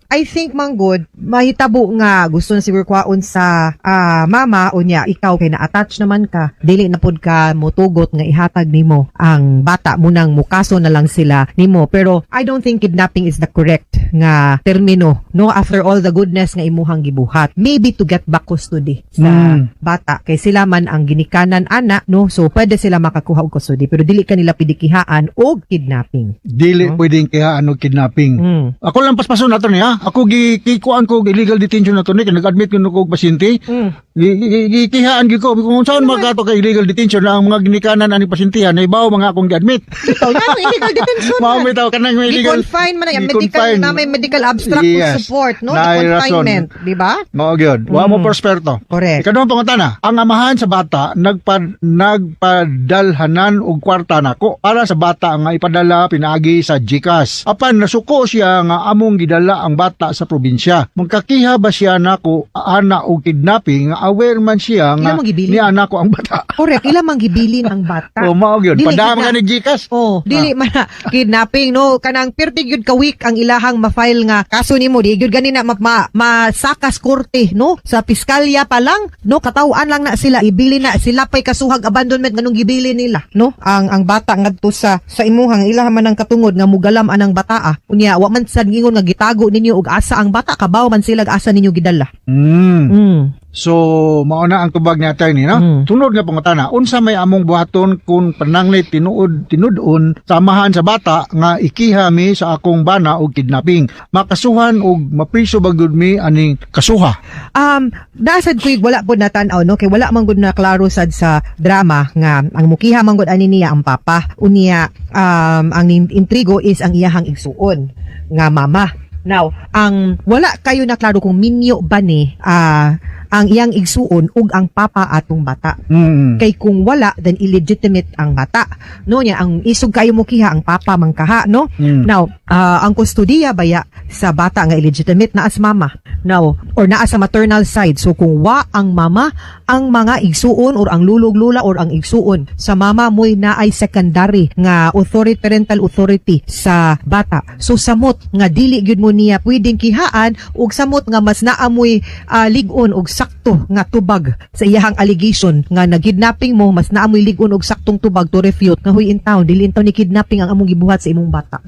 I think man gud mahitabo nga gusto na siguro kwaon sa mama unya ikaw kay na-attach naman ka, dili na pud ka motugot nga ihatag nimo ang bata munang mukaso na lang sila nimo. Pero I don't think kidnapping is the correct nga termino, no, after all the goodness nga imuhang gibuhat, maybe to get back custody sa bata kay sila man ang ginikanan ana, no? So pwede sila makakuha og custody pero dili kanila pwede kihaan og kidnapping. Dili No? pwedeng kihaan og kidnapping. Ako lang paspason nato niya. Ako gikuan ko og illegal detention nato ni kay nag-admit ko og pasyente. Gikihaan gyud ko kung saan magato kay illegal detention na ang mga ginikanan ani pasyente nahibaw mga akong gi-admit. Ikaw na ang illegal detention. Mao bitaw kanang may illegal. Gi-confine man ang medical Gi-confine. na may medical abstract support, no? The Naay rason. confinement, di ba? Mao gyud. Wa mo prosperto. Correct. Ikaduhang pangutana, ang amahan sa bata nagpadalhanan og kwarta nako para sa bata nga ipadala pinaagi sa GCash. Apan nasuko siya nga among gidala ang bata sa probinsya. Magkakiha ba siya nako ana og kidnapping nga aware man siya nga Ila mang gibilin? ni anak ko ang bata? Correct, ila mang gibilin ang bata. O mao gyud. Dili Padama gid ka ni GCash. Oh, dili man na kidnapping, no? Kanang pirti gyud ka week ang ilahang ma-file nga kaso nimo, di gyud gani na masakas korte, no? Sa piskalya pa lang, no, kataw-an lang na sila, ibili na sila pay kasuhag abandonment nganong gibili nila, no? Ang bata ngadto sa imuhang ilaha man ang katungod nga mugalam anang bataa. Unya wa man sad ngingon nga gitago ninyo og asa ang bata, kabaw man sila asa ninyo gidala. So, mao na ang tubag ni attorney, no? Sunod nga pangutana, unsa may among buhaton kung pananglit tinuod tinud-on samahan sa bata nga ikiha mi sa akong bana og kidnapping? Makasuhan og mapriso ba gud mi aning kasuha? Nasad ko wala pod natan-aw, no, kay wala man gud na klaro sad sa drama nga ang mukiha man gud ani niya ang papa. Unya ang intrigo is ang iyahang igsuon nga mama. Now, ang wala kayo na klaro kung minyo ba ni ang iyang igsuon ug ang papa atong bata. Kay kung wala, then illegitimate ang bata. No niya ang isog kayo mo kiha ang papa man kaha, no? Now, ang kustodiya baya sa bata nga illegitimate naa sa mama. Now, or naa sa maternal side. So kung wa ang mama, ang mga igsuon or ang lulog lula or ang igsuon sa mama mo'y naay secondary nga authority, parental authority sa bata. So samot nga dili gyud mo niya pwedeng kihaan ug samot nga mas naamoy lig-on og sakto nga tubag sa iyahang allegation nga nagkidnapping mo, mas naamoy lig-on og saktong tubag to refute nga huy in town dili in town ni kidnapping ang among gibuhat sa imong bata,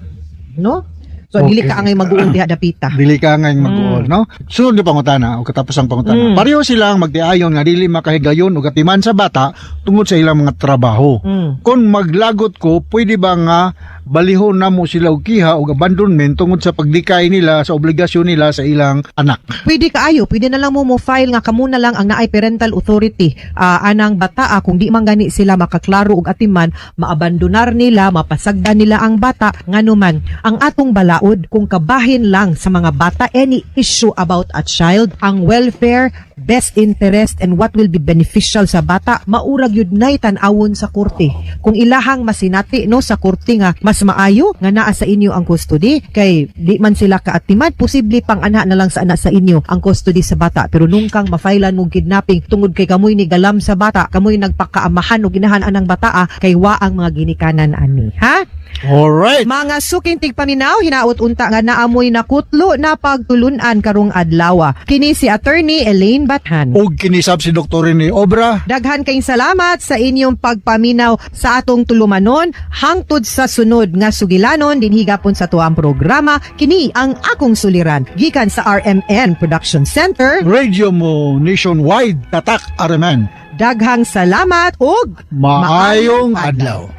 no? So dili ka angay mag-uol diha dapita. Dili ka nga mag-uol, no? Sunod na pangutana o katapos ang pangutana. Pareho silang magtiayon nga dili makahigayon og atiman sa bata tungod sa ilang mga trabaho. Kung maglagot ko, pwede ba nga balihon na mo sila og kiha og abandonment tungod sa paglikay nila sa obligasyon nila sa ilang anak? Pwede kaayo, pwede na lang mo mo file nga kamo na lang ang naay parental authority anang bata, kung di man gani sila makaklaro og atiman, maabandonar nila, mapasagdan nila ang bata. Nganuman ang atong balaod, kung kabahin lang sa mga bata, any issue about a child, ang welfare, best interest and what will be beneficial sa bata maurag yun nay tan-awon sa korte. Kung ilahang masinati, no, sa korte nga mas maayo nga naa sa inyo ang custody kay di man sila kaatiman, posible pang ana na lang sa ana sa inyo ang custody sa bata, pero nung kang mafailan mo kidnapping tungod kay kamoy ni galam sa bata, kamoy nagpakaamahan og ginahan anang bata, kay wa ang mga ginikanan ani, ha? Alright. Mga suking tigpaminaw, hinaot unta nga naamoy nakutlo na pagtulunan karong adlaw. Kini si Attorney Elaine Bathan. Og kinisab si Dr. Rene Obra. Daghan kayong salamat sa inyong pagpaminaw sa atong tulumanon hangtod sa sunod nga sugilanon dinhi gapon sa tuang programa, kini ang akong suliran gikan sa RMN Production Center, Radio mo nationwide, Tatak RMN. Daghang salamat ug Maayong adlaw.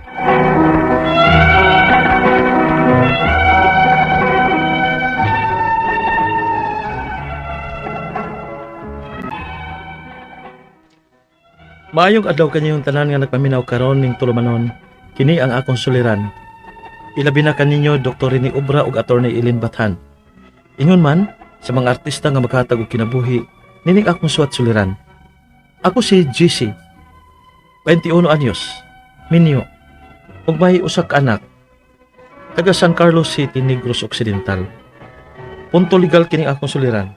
Maayong adlaw kanyong tanan nga nagpaminaw karon ning tulumanon. Kini ang akong suliran. Ilabi na kaninyo Dr. Rene Obra ug Attorney Eileen Bathan. Ingon man sa mga artista nga maghatag og kinabuhi, nining akong suwat suliran. Ako si GC, 21 anyos, minyo, ug may usa ka anak, taga San Carlos City, Negros Occidental. Punto legal kining akong suliran.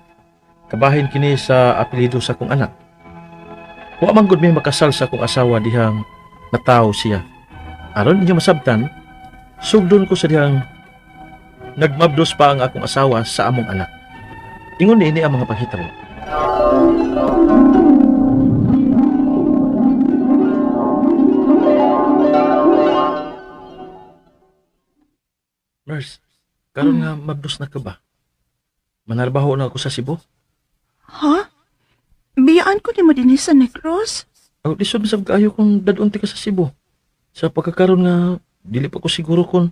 Kabahin kini sa apelyido sa akong anak. Wa man gud mi makasal sa akong asawa dihang natawo siya. Aron inyo masabtan, sugdon ko sa dihang nagmabdos pa ang akong asawa sa among anak. Ingon niini ang mga panghitabo. Nurse, karon nga mabdos na ka ba? Manarbaho na ako sa Cebu. Ha? Biyaan ko nimo dinhi sa Negros? Aw, lisod sab kaayo kung dadunti ka sa Cebu. Sa pagkakaroon nga, dili pa ko siguro kung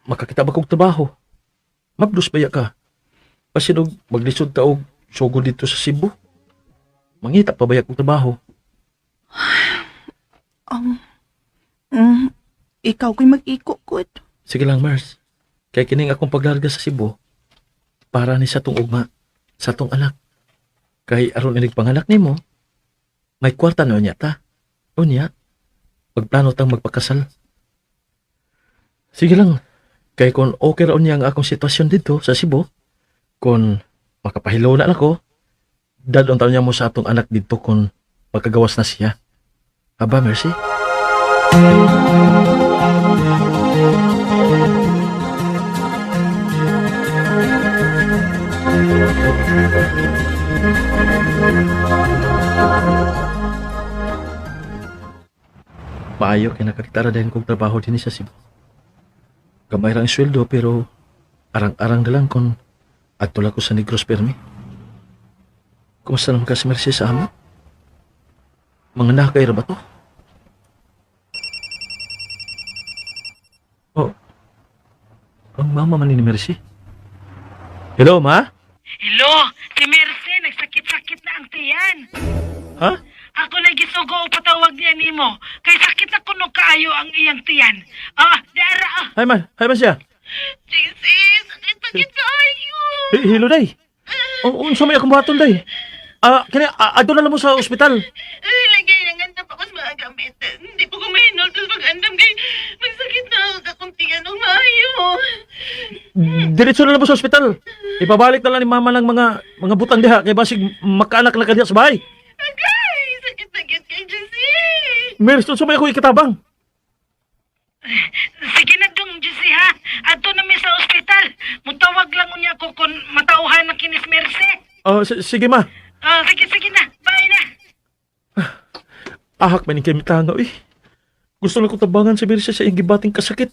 makakita ba kog trabaho. Mabdos baya ka. Basin og maglisod ta og sugo dito sa Cebu. Mangita pa baya kog trabaho. Ang ikaw ko'y mag-iko gud. Sige lang, Mars. Kay kining akong paglarga sa Cebu, para ni sa tong ugma, sa tong anak. Kay aron inig panganak nimo, may kwarta na unya ta. Unya, pagplano tang magpakasal. Sige lang, kay kung okay ra unya ang akong sitwasyon dito sa Cebu, kung makapahilaw na ako, dadon taon niya mo sa atong anak dito kung pagkagawas na siya. Aba, Mercy? Maayo kay nakakitara din kong trabaho din sa Cebu. Gamay ra ang sweldo pero arang-arang na lang kung adto lang ko sa Negros permi. Kumusta naman ka si Mercy sa amo? Mga nakay ra ba to? Oh, ang mama man ni Mercy. Hello, ma? Hello, si Mercy, nagsakit-sakit na ang tiyan. Ha? Ako na gisugo o patawag niya nimo. Kay sakit na kuno kaayo ang iyang tiyan. Ah, diara ah. Hi, man. Hi, man siya. JC, sakit sakit kaayo. Hilo, day. Unsa may akong buhaton, day? Ah, kani adto na lang mo sa ospital. Ay, lagay lang andam ako sa mga gamit. Hindi po ko mahinol sa pag-andam kay magsakit na ako kakuntian ng maayo. Diretso na lang mo sa ospital. Ipabalik na lang ni mama ng mga butang diha kay basig makaanak na ka diha sa bahay. Agay, sakit sakit kay JC. Mercy, unsa may ako ikatabang? Sige na dong, Jesse ha. Ato na mi sa ospital. Mutawag lang unya ko kung matauhan na kinis Mercy. Ah, sige ma. Ah, sige, sige na. Bye na. Ahak man kay mitanga eh. Gusto lang ko tabangan si Mercy sa iyang gibating kasakit.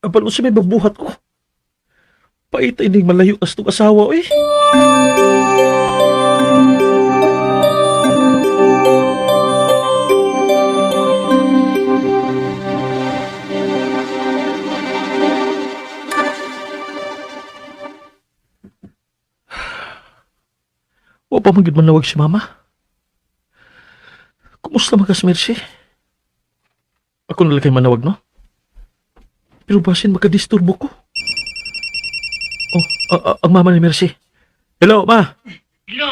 Apan unsa may babuhat ko. Paita ining malayo tas tong asawa eh. Wa pa man gyud manawag si mama. Kumusta man ka si Mercy? Ako na lang kay manawag, no? Pero basin makadisturbo ko. Oh, ang mama ni Mercy. Hello, ma. Lo,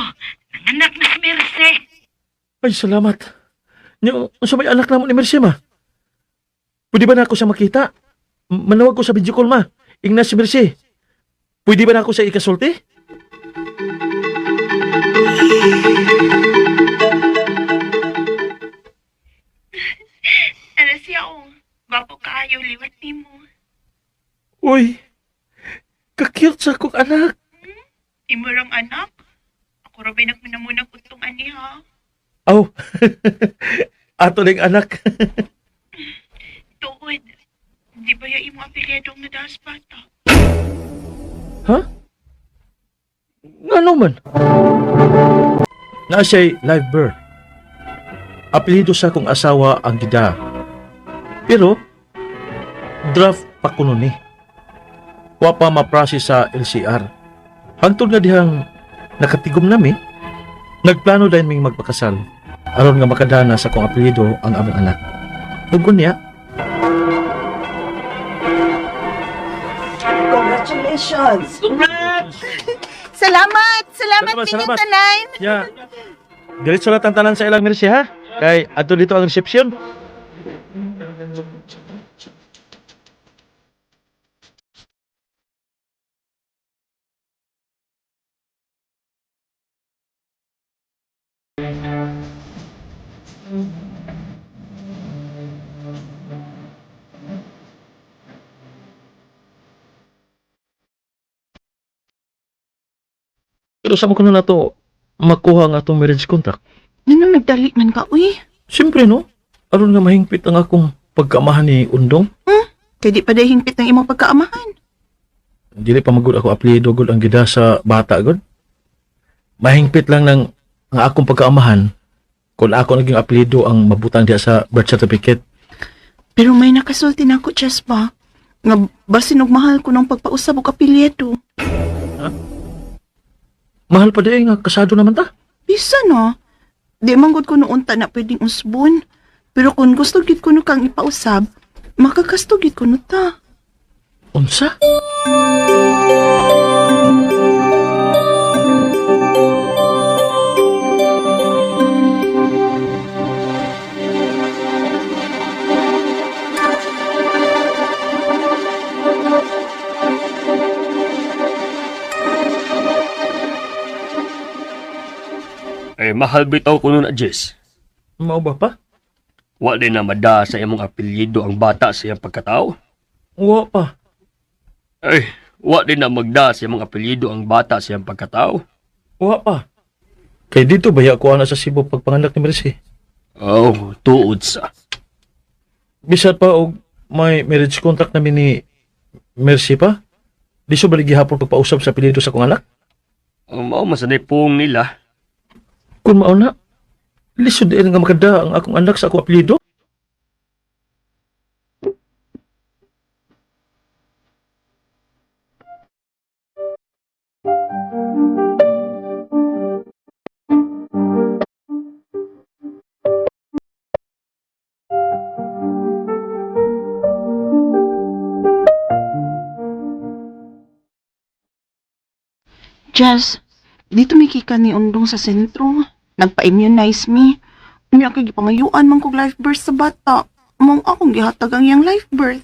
anak na si Mercy. Ay, salamat. Nya, unsa may anak namo ni Mercy, ma? Pwede ba na ako siya makita? Manawag ko sa video call, ma. Ingna si Mercy. Pwede ba na ako siya ikasulti? Ano siya oh. Gwapo kaayo liwat nimo. Uy, kakute sa akong anak. Imo rang anak. Ako ra ba'y nagmunamuna utong ani ha. Aw, ato ning anak. Tuod. Di ba ya imo apelyedong nadaas bata? Ha? Ngano man? Na siya'y live birth. Apelyido sa akong asawa ang gida. Pero, draft pa kuno ni. Wa pa ma-process sa LCR. Hangtod nga dihang nakatigom nami, nagplano dahil ming magpakasal. Aron nga makadana sa akong apelyido ang among anak. Ug unya, Congratulations! Salamat! Salamat, Salamat, ninyong salamat. tanan! Ya. Diretso na tantanan sa ilang Mercy ha. Kay adto dito ang reception. Pero sa mo kuno na to makuha ang atong marriage contract. Nanong nagdali man ka, uy? Siyempre no. Aron nga mahingpit ang akong pagkamahan ni Undong. Kay di pa dahil hingpit ng imong pagkaamahan. Dili pa magud ako apelyido gud ang gida sa bata gud. Mahingpit lang ng ang akong pagkaamahan kung ako naging apelyido ang mabutang diha sa birth certificate. Pero may nakasulti na ako, Chess ba? Nga basin og mahal ko ng pagpausab og apelyido. Mahal pa di nga kasado naman ta. Bisa no? Di man gud ko noon ta na pwedeng usbon. Pero kung gusto gid ko no kang ipausab, makakasto gid ko no ta. Unsa? Eh, mahal bitaw ko nun na, Jess. Mao ba pa? Wa din na mada sa imong apelyido ang bata sa iyang pagkatao. Wa pa. Ay, wa din na magda sa imong apelyido ang bata sa iyang pagkatao. Wa pa. Kay dito ba ko ana sa Cebu pagpanganak ni Mercy? Oh, tuod sa. Bisan pa og may marriage contract namin ni Mercy pa. Di so bali gihapon pagpausab sa apelyido sa akong anak? Ang mao man sa pong nila. Kung mao na, lisod din nga makada ang akong anak sa akong apelyido. Jess, dito mi gikan ni Undong sa sentro. Nagpa-immunize mi. Unya kay gipangayuan man kog live birth sa bata. Mong akong gihatag ang iyang live birth.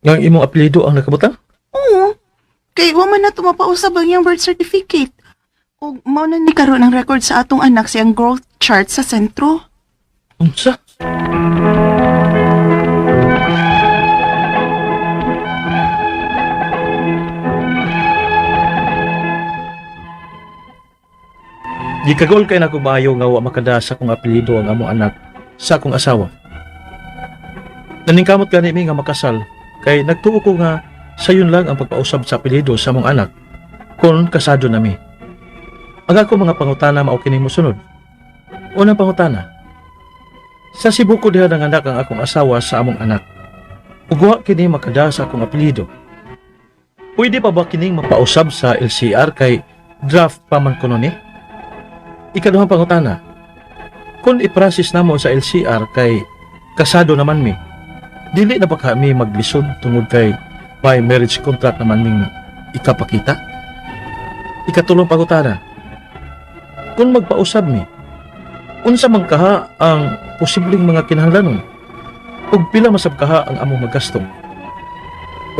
Nga ang imong apelyido ang nakabutang? Oo. Kay wa man na mapausab ang iyang birth certificate. Ug mao na ni karon ang record sa atong anak siyang growth chart sa sentro. Unsa? Gikagol kay nako maayo nga wa makada sa akong apelyido ang among anak sa akong asawa. Naningkamot gani mi nga makasal kay nagtuo ko nga sayon lang ang pagpausab sa apelyido sa among anak kon kasado nami. Ang ako mga pangutana mao kini mosunod. Unang pangutana. Sa Cebu ko diha nanganak ang akong asawa sa among anak. Ug wa kini makada sa akong apelyido. Pwede pa ba kining mapausab sa LCR kay draft pa man kuno ni? Ikaduhang pangutana. Kung i-process namo sa LCR kay kasado naman mi, dili na ba kami maglisod tungod kay by marriage contract naman ming ikapakita? Ikatulong pangutana. Kung magpausab mi, unsa man kaha ang posibleng mga kinahanglanon ug pila masab kaha ang among magasto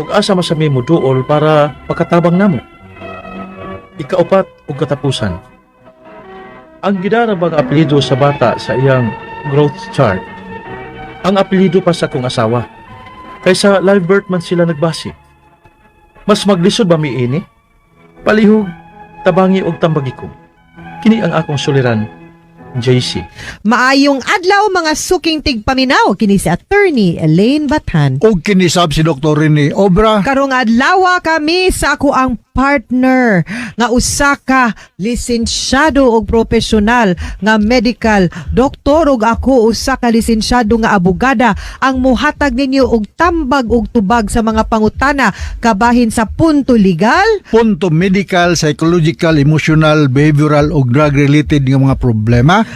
ug asa masami moduol para makatabang namo? Ikaupat ug katapusan, ang gidara bang apelyido sa bata sa iyang growth chart ang apelyido pa sa akong asawa kaysa live birth man sila nagbase? Mas maglisod ba mi ini? Palihog tabangi og tambagi ko. Kini ang akong suliran, JC. Maayong adlaw, mga suking tigpaminaw, kini si Attorney Elaine Bathan. Og kinisab si Dr. Rene Obra. Karong adlaw kami sa ako ang partner nga usa ka lisensyado og profesional nga medical doktor ug ako usa ka lisensyado nga abogada ang muhatag ninyo og tambag og tubag sa mga pangutana kabahin sa punto legal, punto medical, psychological, emotional, behavioral o drug-related nga mga problema.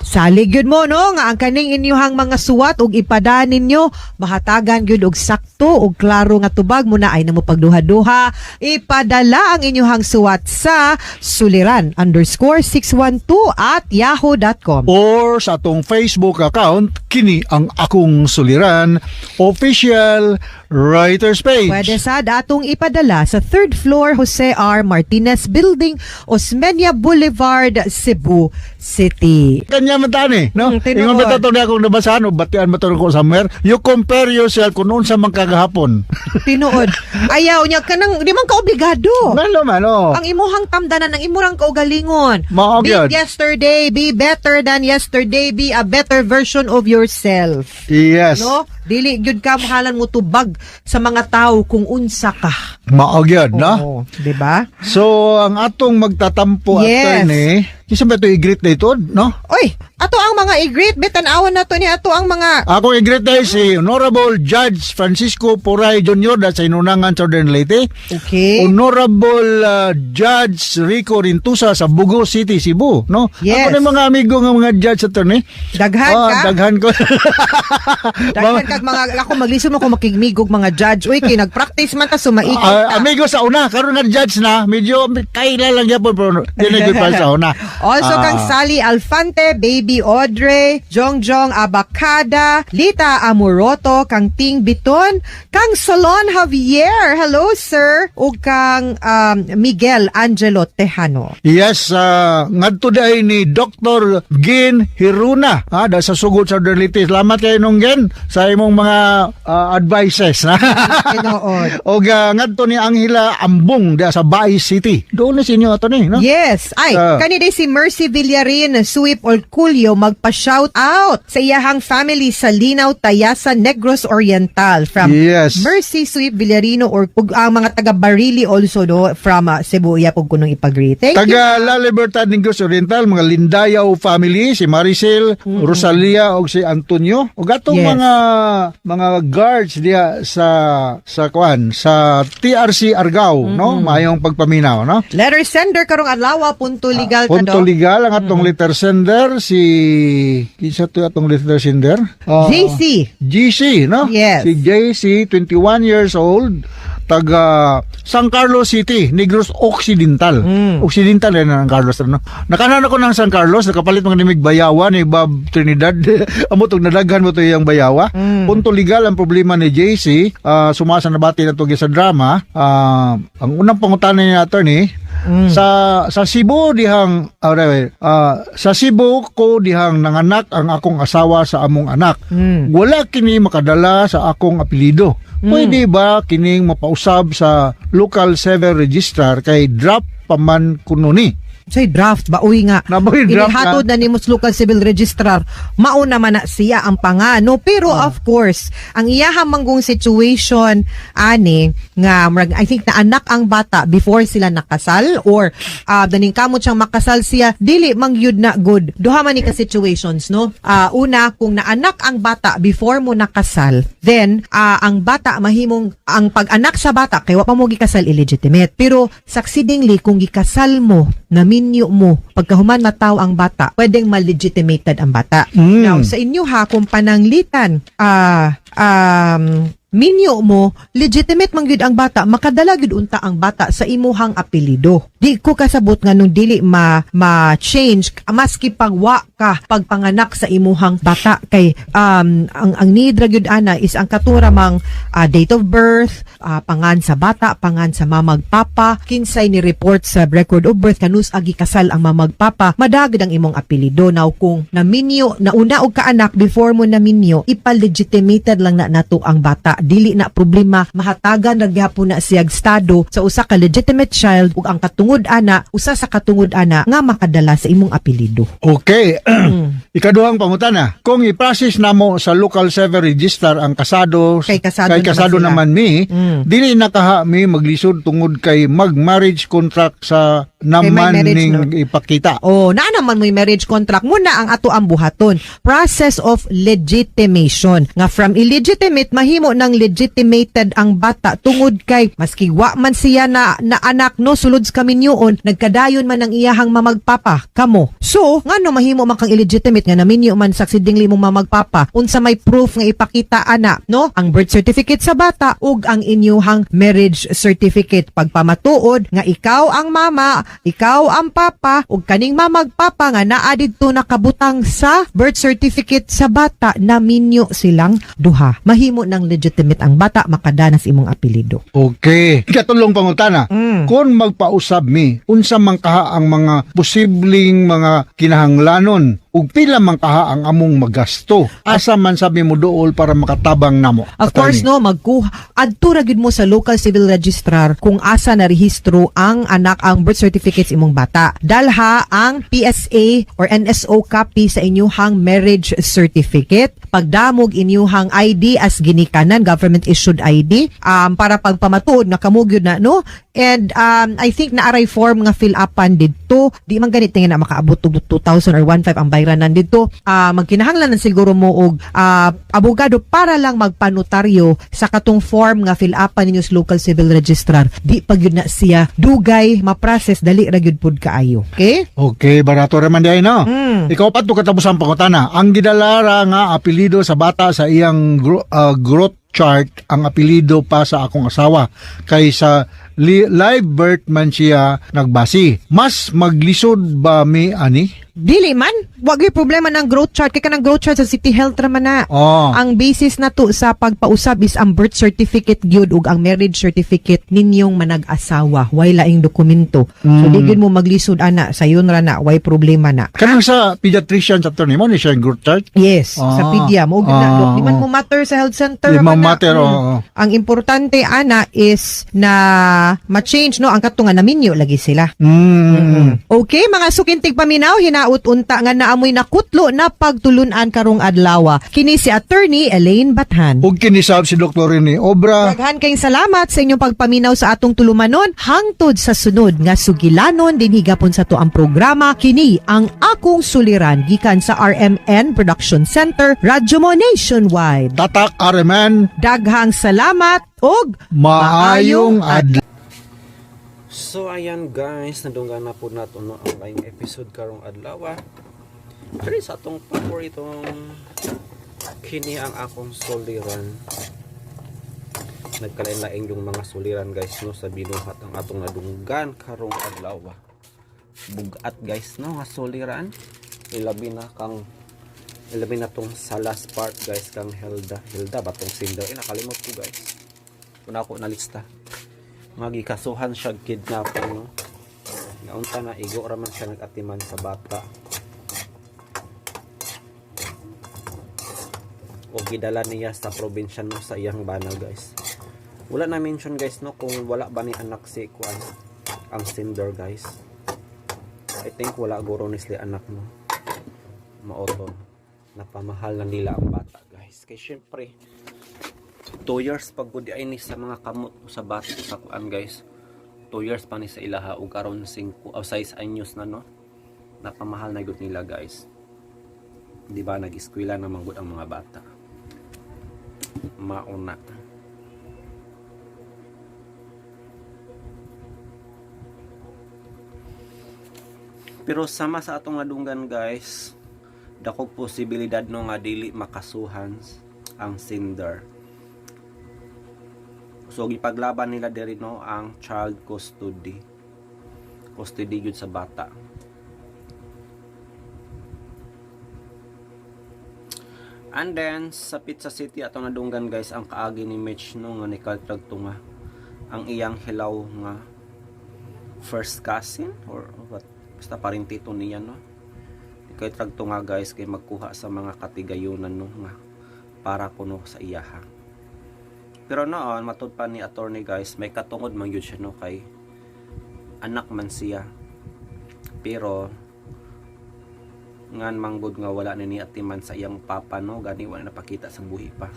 Salig gyud mo, no, nga ang kaning inyuhang mga suwat ug ipada ninyo mahatagan gyud og sakto ug klaro nga tubag mo na ay namo pagduha-duha. Ipadala ang inyuhang suwat sa suliran_612@yahoo.com. Or sa atong Facebook account, kini ang akong suliran official writer's page. Pwede sad atong ipadala sa third floor, Jose R. Martinez Building, Osmeña Boulevard, Cebu City. Kanya man tani, no? Tinuod. Ingon ba to niya akong nabasahan o batian ba to ko somewhere? You compare yourself kung unsa man kagahapon. Tinuod. Ayaw niya kanang di man ka obligado. Malo man, oh. Ang imuhang tamdanan, ang imurang kaugalingon. Mao Beat gyud. yesterday, be better than yesterday, be a better version of yourself. Yes. No? Dili gyud ka mahalan mo tubag sa mga tao kung unsa ka. Mao gyud, no? Oo, di ba? So, ang atong magtatampo, attorney, kinsa ba ito i-greet na ito, no? Oy, ato ang mga i-greet, bitan-awan na to ni ato ang mga Ako i-greet dahil si Honorable Judge Francisco Puray Jr. da sa Inunangan, Southern Leyte. Honorable Judge Rico Rintusa sa Bugo City, Cebu, no? Yes. Ako na mga amigo nga mga judge, attorney. Daghan Ah, ka. Daghan ko. Daghan kag mga ako maglisod mo kung makigmigog mga judge. Uy, kay nagpractice man ta sumaikot Ah, ta. amigo sa una, karon nga judge na, medyo kaila lang gyapon pero di na gyud pa sa una. Also kang Sally Alfante, Baby Audrey, Jongjong Abacada, Lita Amoroto, kang Ting Biton, kang Solon Javier, hello sir, ug kang Miguel Angelo Tejano. Yes, ngadto dahil ni Dr. Gin Hiruna, ha, da sa sugod sa Leyte. Salamat kay nung Gin sa imong mga advices. Ha? Tinuod. Og ngadto ni Angela Ambong da sa Bais City. Doon na sa inyo ato ni, no? Yes. Ay, kani day si Mercy Villarin, Suip Orculio, magpa-shout out sa iyahang family sa Linaw, Tayasan, Negros Oriental from Mercy Suip Villarino or ug ang mga taga Barili also do from Cebu iya pug kunong ipag-greet. Thank you. Taga La Libertad Negros Oriental, mga Lindayaw family, si Maricel, Rosalia og si Antonio. Og atong mga guards diha sa kuan sa TRC Argao, no? Maayong pagpaminaw, no? Letter sender karong adlaw punto legal ta Punto do. legal ang atong letter sender si kinsa to atong letter sender? JC. GC, no? Yes. Si JC, 21 years old. Taga San Carlos City, Negros Occidental. Occidental rin ang Carlos, ano. Nakanan ako ng San Carlos, nakapalit mga nimig bayawa ni Bob Trinidad. Amo tog nadaghan mo to iyang bayawa. Punto legal ang problema ni JC, sumasa na bati na to sa drama. Ang unang pangutana niya, attorney, sa Cebu dihang sa Cebu ko dihang nanganak ang akong asawa sa among anak. Wala kini makadala sa akong apelyido. Pwede ba kining mapausab sa local civil registrar kay drop pa man kuno ni? Say draft ba uy nga. Naboy draft Inihatod na nimo sa local civil registrar. Mauna man na siya ang pangano pero of course, ang iyaha manggong situation ani nga murag, I think na anak ang bata before sila nakasal or daning kamot siyang makasal siya dili man gyud na good. Duha man ni ka situations, no. Una, kung naanak ang bata before mo nakasal, then ang bata mahimong ang pag-anak sa bata kay wa pa mo gikasal, illegitimate. Pero succeedingly kung gikasal mo, naminyo mo, pagkahuman mataw ang bata, pwedeng malegitimated ang bata. Now, sa inyo ha, kung pananglitan, minyo mo, legitimate man gyud ang bata, makadala gyud unta ang bata sa imuhang apelyido. Di ko kasabot nga nung dili ma ma-change maski pagwa ka pagpanganak sa imuhang bata kay ang need ra gyud ana is ang katura mang date of birth, pangan sa bata, pangan sa mamag papa, kinsay ni report sa record of birth kanus agi kasal ang mamag papa, madagid ang imong apelyido. Now kung naminyo, nauna og kaanak before mo naminyo, ipa-legitimated lang na nato ang bata. Dili na problema, mahatagan ra gyapon na siyag estado sa usa ka legitimate child ug ang katungod ana, usa sa katungod ana nga makadala sa imong apelyido. Okay. Ikaduhang pangutana, kung i-process namo sa local civil register ang kasado, Kay kasado kay kasado naman naman mi, dili na kaha mi maglisod tungod kay mag-marriage contract sa may naman marriage, ning no? ipakita. Oh, naa naman mo'y marriage contract muna ang ato ang buhaton. Process of legitimation. Nga from illegitimate mahimo ng legitimated ang bata tungod kay maski wa man siya na, na anak, no, sulod sa kaminyoon, nagkadayon man ang iyahang mamagpapa kamo. So, ngano mahimo man kang illegitimate nga naminyo man succeedingly mong mamagpapa, unsa may proof nga ipakita ana, no? Ang birth certificate sa bata ug ang inyuhang marriage certificate pagpamatuod nga ikaw ang mama, ikaw ang papa ug kaning mamagpapa nga naa didto nakabutang sa birth certificate sa bata, naminyo silang duha. Mahimo ng legitimate ang bata, makadanas imong apelyido. Okay. Ikatulong pangutana, kung magpausab mi, unsa man kaha ang mga posibleng mga kinahanglanon ug pila man kaha ang among magasto? Asa man sabi mo duol para makatabang namo? Of course, no, magkuha adto ra gyud mo sa local civil registrar kung asa na rehistro ang anak, ang birth certificates imong bata. Dalha ang PSA or NSO copy sa inyuhang marriage certificate. Pagdamog inyuhang ID as ginikanan, government issued ID, para pagpamatuod nga kamo gyud na, no? And I think naaray form nga fill upan didto. Di man ganit nga na makaabot og 2,000 or 1,500 ang bayranan didto. Magkinahanglan na siguro mo og abogado para lang magpanotaryo sa katong form nga fill upan ninyo sa local civil registrar. Di pa gyud na siya dugay ma-process, dali ra gyud pud kaayo. Okay? Okay, barato raman di ay, no? Ikaw pa to katapos ang pangutana. Ang gidalara nga apelyido sa bata sa iyang growth chart ang apelyido pa sa akong asawa kay sa live birth man siya nagbasi. Mas maglisod ba mi ani? Dili man, wag gyud problema ng growth chart kay kanang growth chart sa City Health ra man na. Oh. Ang basis na to sa pagpausab is ang birth certificate gyud ug ang marriage certificate ninyong manag-asawa. Way laing dokumento. So di gyud mo maglisod ana, sayon ra na, way problema na. Kanang sa pediatrician sa attorney mo ni siya ang growth chart? Yes, sa pedia mo gyud na. Dok. Di man mo matter sa health center Di man man na. matter, oo. Ang importante ana is na ma-change, no, ang katunga naminyo lagi sila. Okay, mga sukintig paminaw, hinaut unta nga naamoy nakutlo na pagtulunan karong adlaw. Kini si Attorney Elaine Bathan. Ug kinisab si Dr. Rene Obra. Daghan kayong salamat sa inyong pagpaminaw sa atong tulumanon hangtod sa sunod nga sugilanon dinhi gapon sa to ang programa, kini ang Akong Suliran gikan sa RMN Production Center, Radyo Mo Nationwide. Tatak RMN, Daghang salamat og maayong adlaw. So ayan guys, nadunggan na po nato, no, ang kayong episode karong adlaw. Pero sa atong paboritong Kini ang Akong Suliran. Nagkalain-lain yung mga suliran guys, no, sa binuhat ang atong nadunggan karong adlaw. Bugat guys, no, nga suliran. Ilabi na kang ilabi na tong sa last part guys, kang Hilda. Hilda ba tong Cinder? Eh, nakalimot ko guys. Una ako nalista. Nga gikasuhan siya kidnapping, no. Naunta na igo raman siya nagatiman sa bata. O gidala niya sa probinsya, no, sa iyang bana guys. Wala na mention guys, no, kung wala ba ni anak si kuan ang Cinder guys. I think wala guro ni sila anak, no. Maoto napamahal na nila ang bata guys. Kay syempre 2 years pag gud ay ni sa mga kamot o sa bata sa kuan guys. 2 years pa ni sa ilaha ug karon 5 o 6 anyos na, no. Napamahal na gud nila guys. Di ba nag-eskwela naman gud ang mga bata. Mauna. Pero sama sa atong nadunggan guys, dakog posibilidad, no, nga dili makasuhan ang Cinder. So gipaglaban nila diri, no, ang child custody. Custody gyud sa bata. And then sa Pizza City atong nadunggan guys ang kaagi ni Mitch, no, nga ni Carl tunga ang iyang hilaw nga first cousin or what, basta parentito niya, no. Kay tragto nga guys kay magkuha sa mga katigayunan, no, nga para kuno sa iyaha. Pero noon matud pa ni attorney guys, may katungod man gyud siya, no, kay anak man siya. Pero ngan manggod nga wala ni atiman sa iyang papa, no, gani wala napakita sa buhi pa.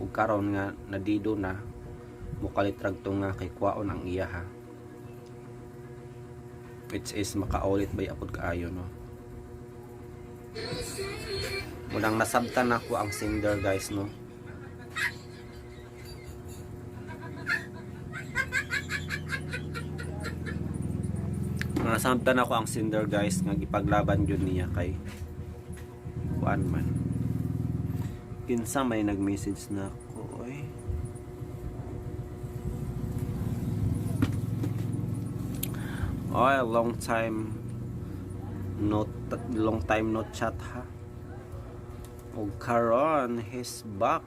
Ug karon nga nadido na, mukalit tragto nga kay kwaon ang iyaha, which is makaulit bay apod kaayo, no. Munang nasabtan nako ang Cinder guys, no. Nasabtan ako ang Cinder guys nga gipaglaban gyud niya kay kuan man. Kinsa may nag-message na ako oy? Oy, long time no chat ha. Og karon he's back.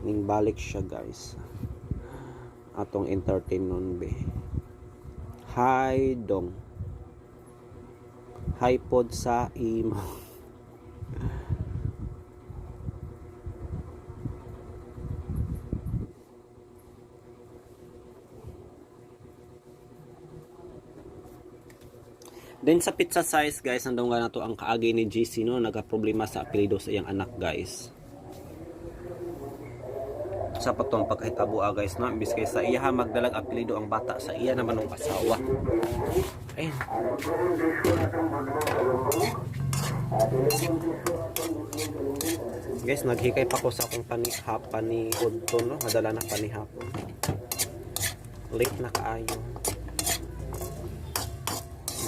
Ning balik siya guys. Atong entertain nun be. Hi dong. Hi pod sa imo. Then sa pizza size guys, nandong na to ang kaagi ni GC, no, nagka-problema sa apelyido sa iyang anak guys. Sa patong pagkahitabo ah, guys, no, imbis kay sa iya magdalag apelyido ang bata, sa iya naman ang asawa. Ayun. Guys, naghikay pa ko sa akong panihap paniudto, no, madala na panihapon. Late na kaayo.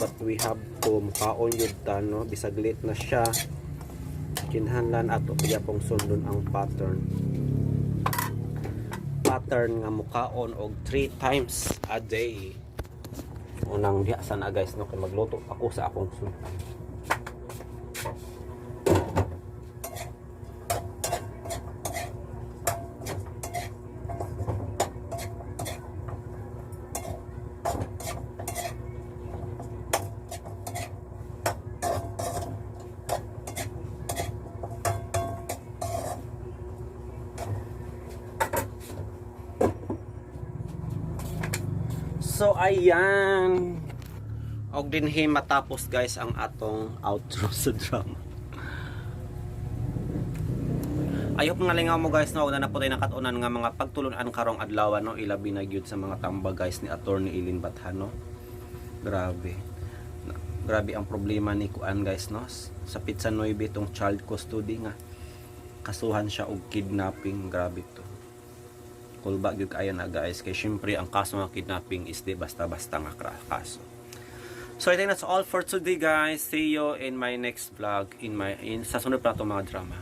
But we have to mukaon yun ta, no, bisag late na siya, kinahanglan ato pong sundon ang pattern pattern nga mukaon og 3 times a day. Unang diha sana guys, no, kay magluto ako sa akong soup. So ayan. Og dinhi matapos guys ang atong outro sa drama. I hope nga lingaw mo guys, no, na po tayo nakatunan nga mga pagtulunan karong adlaw, no, ilabi na gyud sa mga tamba guys ni Attorney Ilin Bathano. Grabe. Grabe ang problema ni Kuan guys, no, sa Pizza Nueve tong child custody nga kasuhan siya og kidnapping, grabe to. Kulba gyud kaayo na guys kay syempre ang kaso nga kidnapping is di basta-basta nga kaso. So I think that's all for today guys. See you in my next vlog, in my in sa sunod pa to mga drama.